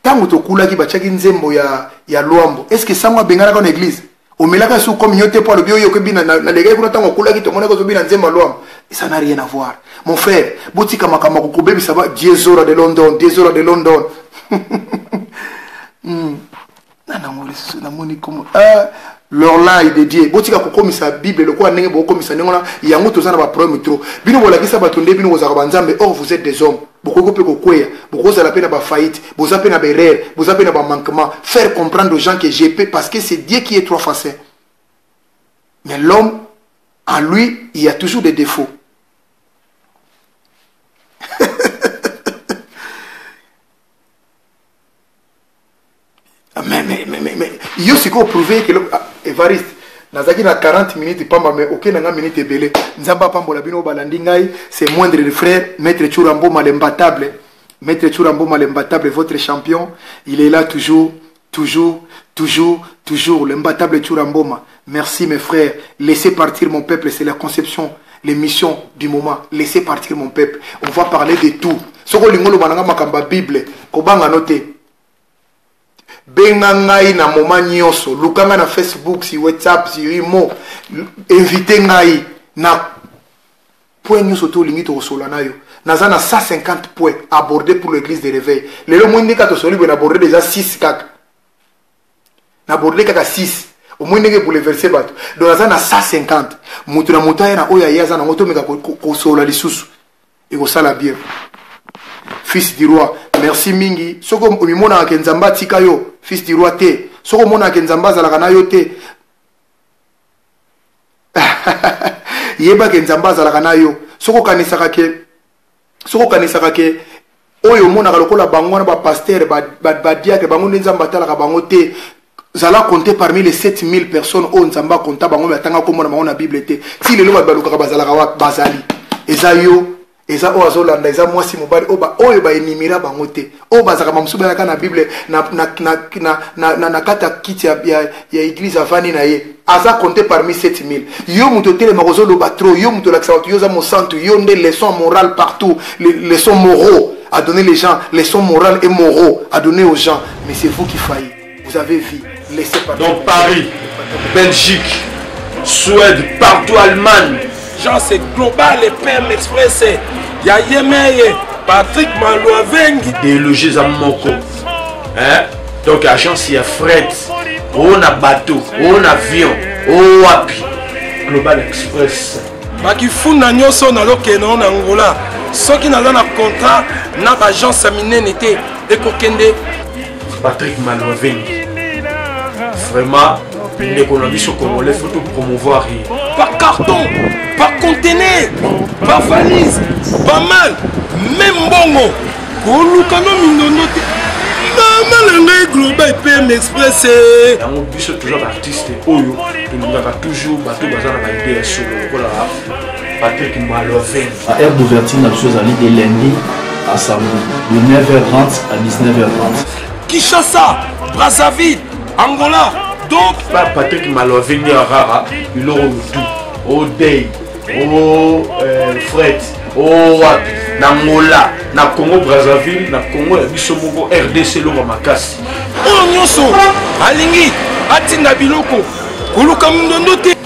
Ntango tokulaki, batiaki nzembo ya Lwambo. Est ce que sango abenganaka na église? Omelaka su comme yo te mpo alobi oyo okobina na legai kuna. Ntango okulaki, tomonaki ozobina nzembo ya Lwambo. Ça n'a rien à voir, mon frère. Botika makambo ya kokobebisa ba Diezora de London, Diezora de London. Nanango lisusu namoni komo. Ah, Lorlai de Dieu, botika kokomisa Bible lokola ndenge bokomisa ndenge wana, yango toza na ba problème trop. Bino bolakisa bato nde bino bozalaka ba nzambe, or vous êtes des hommes. Bokoki mpe kokweya, bokozala mpe na ba faillite, boza mpe na ba erreur, boza mpe na ba manquement. Faire comprendre aux gens que j'ai pe parce que c'est Dieu qui est trois fois saint. Mais l'homme, en lui, il y a toujours des défauts. Mais, mais, mais, mais, mais, yo sikoyo prouve que ah, Evariste nazalaki na 40 minutes pamba mais oke na nga minute ebele. Nzambe apambola bino balandi ngai, c'est moindre de frère Maître Tshoura Mboma l'imbattable. Maître Tshoura Mboma l'imbattable, votre champion, il est là toujours, toujours, toujours, toujours, l'imbattable Tshoura Mboma. Merci mes frères, laissez partir mon peuple, c'est la conception, l'émission du moment. Laissez partir mon peuple. On va parler de tout. Soko lingolo bananga makamba Bible, kobanga note. Benga ngai na moment nyonso, luka ngai na Facebook, si WhatsApp, si Imo, invite ngai na point nyonso to olingi tokosola na yo. Naza na 150 points abordés pour l'église de réveil. Lelo moi ndeka tosoli boye na abordé déjà 6 kaka. Na abordé kaka 6. Au moins ndenge bouleverser bato. Donc naza na 150. Moto na moto aya na oyo aye aza nango tomeka kosola lisusu. Ekosala bien. Fils du roi, merci mingi. Soko omimonaka ke Nzambe atika yo, fils du roi te. Soko omonaka ke Nzambe azalaka na yo te. Yeba ke Nzambe azalaka na yo. Soko okanisaka ke, soko okanisaka ke oyo omonaka lokola bango wana ba pasteur, ba diacre, bango nde Nzambe atalaka bango te. Zala compter parmi les 7000 personnes oyo Nzambe akonta bango, mais atanga komona bango na Bible te. Ti lelo bato balukaka bazalaka wapi? Bazali. Eza yo, eza oyo azolanda, eza mwasi mobali oyo ba, oyo ba enimira bango te. Oyo bazalaka ba mosusu bayaka na Bible na, na, na, na, na, na, na kati ya kiti ya, ya, ya église avandi na ye. Aza compter parmi 7000. Yo moto otelemaka ozoloba trop, yo moto olakisa bato yo oza mosantu, yo nde leçon morale partout, les leçons moraux à donner les gens, leçons morales et moraux à donner aux gens, mais c'est vous qui faillissez. Vous avez vu, laissez partir. Donc Paris, Belgique, Suède, partout, Allemagne. Genre c'est global et PM Express. Ya Yemeye, Patrick Malouavengi. Déloger za moko. Hein? Donc agence ya fret, on a bateau, on a avion, on wapi. Global Express. Bakifunda nyonso nazokende na Angola. Soki naza na contrat na ba agence ya minene te ekokende. Patrick Malouavengi. Vraiment, ndeko na biso congolais, faut tout promouvoir ye. Par carton, par conteneur, par valise, pas mal, même mbongo. Koluka no mindondo te. Mama na ngai Global PM Express. Yango biso toujours ba artiste oyo tolingaka toujours bato baza na ba idée ya solo lokola Patrick Malouavengi. Ba heure d'ouverture na biso ezali de lundi à samedi de neuf heures trente à dix-neuf heures trente. Kinshasa, Brazzaville, Angola. Donc ba Patrick Malouavengi ya rara biloko mutu o day o fret o wapi na Angola na Congo Brazzaville na Congo ya biso moko RDC loka makasi. Oyo nyonso alingi atinda biloko koluka mindondo te.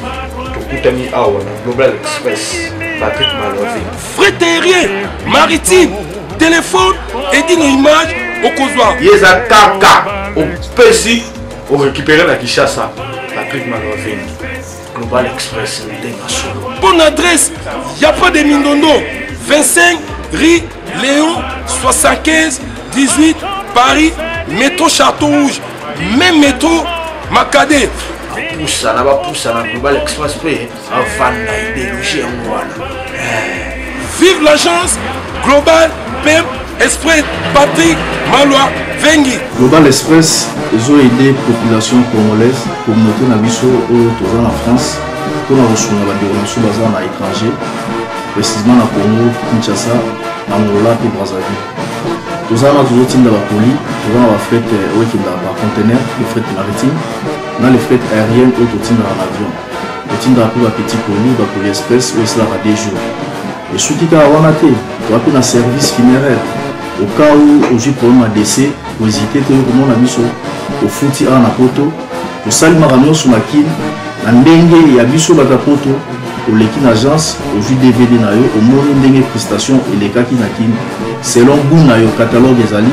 Tokutani awa na Global Express Patrick Malouavengi. Fret aérien, maritime, téléphone et dino image okozwa. Yeza kaka opesi o récupérer na Kinshasa Patrick Malouavengi. Global Express ndenga solo. Bonne adresse, y a pas de mindondo. 25 rue Léon 75 18 Paris, métro Château Rouge, même métro Makadé. Bapusana, bapusana Global Express pe avanda idéologie yango wana. Vive l'agence Global PM Express Patrick Malouavengi. Global Express ezo aider population congolaise, communauté na biso oyo toza na France mpona kosunga bandeko na biso baza na étranger, précisément na Congo, Kinshasa, na Angola pe Brazzaville. Toza na tozotinda ba colis, toza na ba fret oyo ekendaka par conteneur, le fret maritime, na le fret aérien oyo totindaka na avion. Totindaka pe ba petits colis, ba colis express oyo esalaka 2 jours. Esuki kaka wana te, toza pe na service funéraire. Au cas où ozwi problème ya décès, kohésiter te, okomona biso ofuti awa na poto, tosali makambo nyonso na Kin, na ndenge ya biso bato ya poto, oleki na agence, ozwi DVD na yo, omoni ndenge prestation elekaki na Kin, selon goût na yo, catalogue ezali.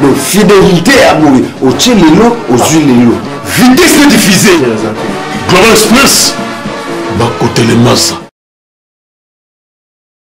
Donc fidélité ya boye, otie lelo, ozwi lelo. Vitesse diffusée. Eza te. Global Express, bakotelemasa.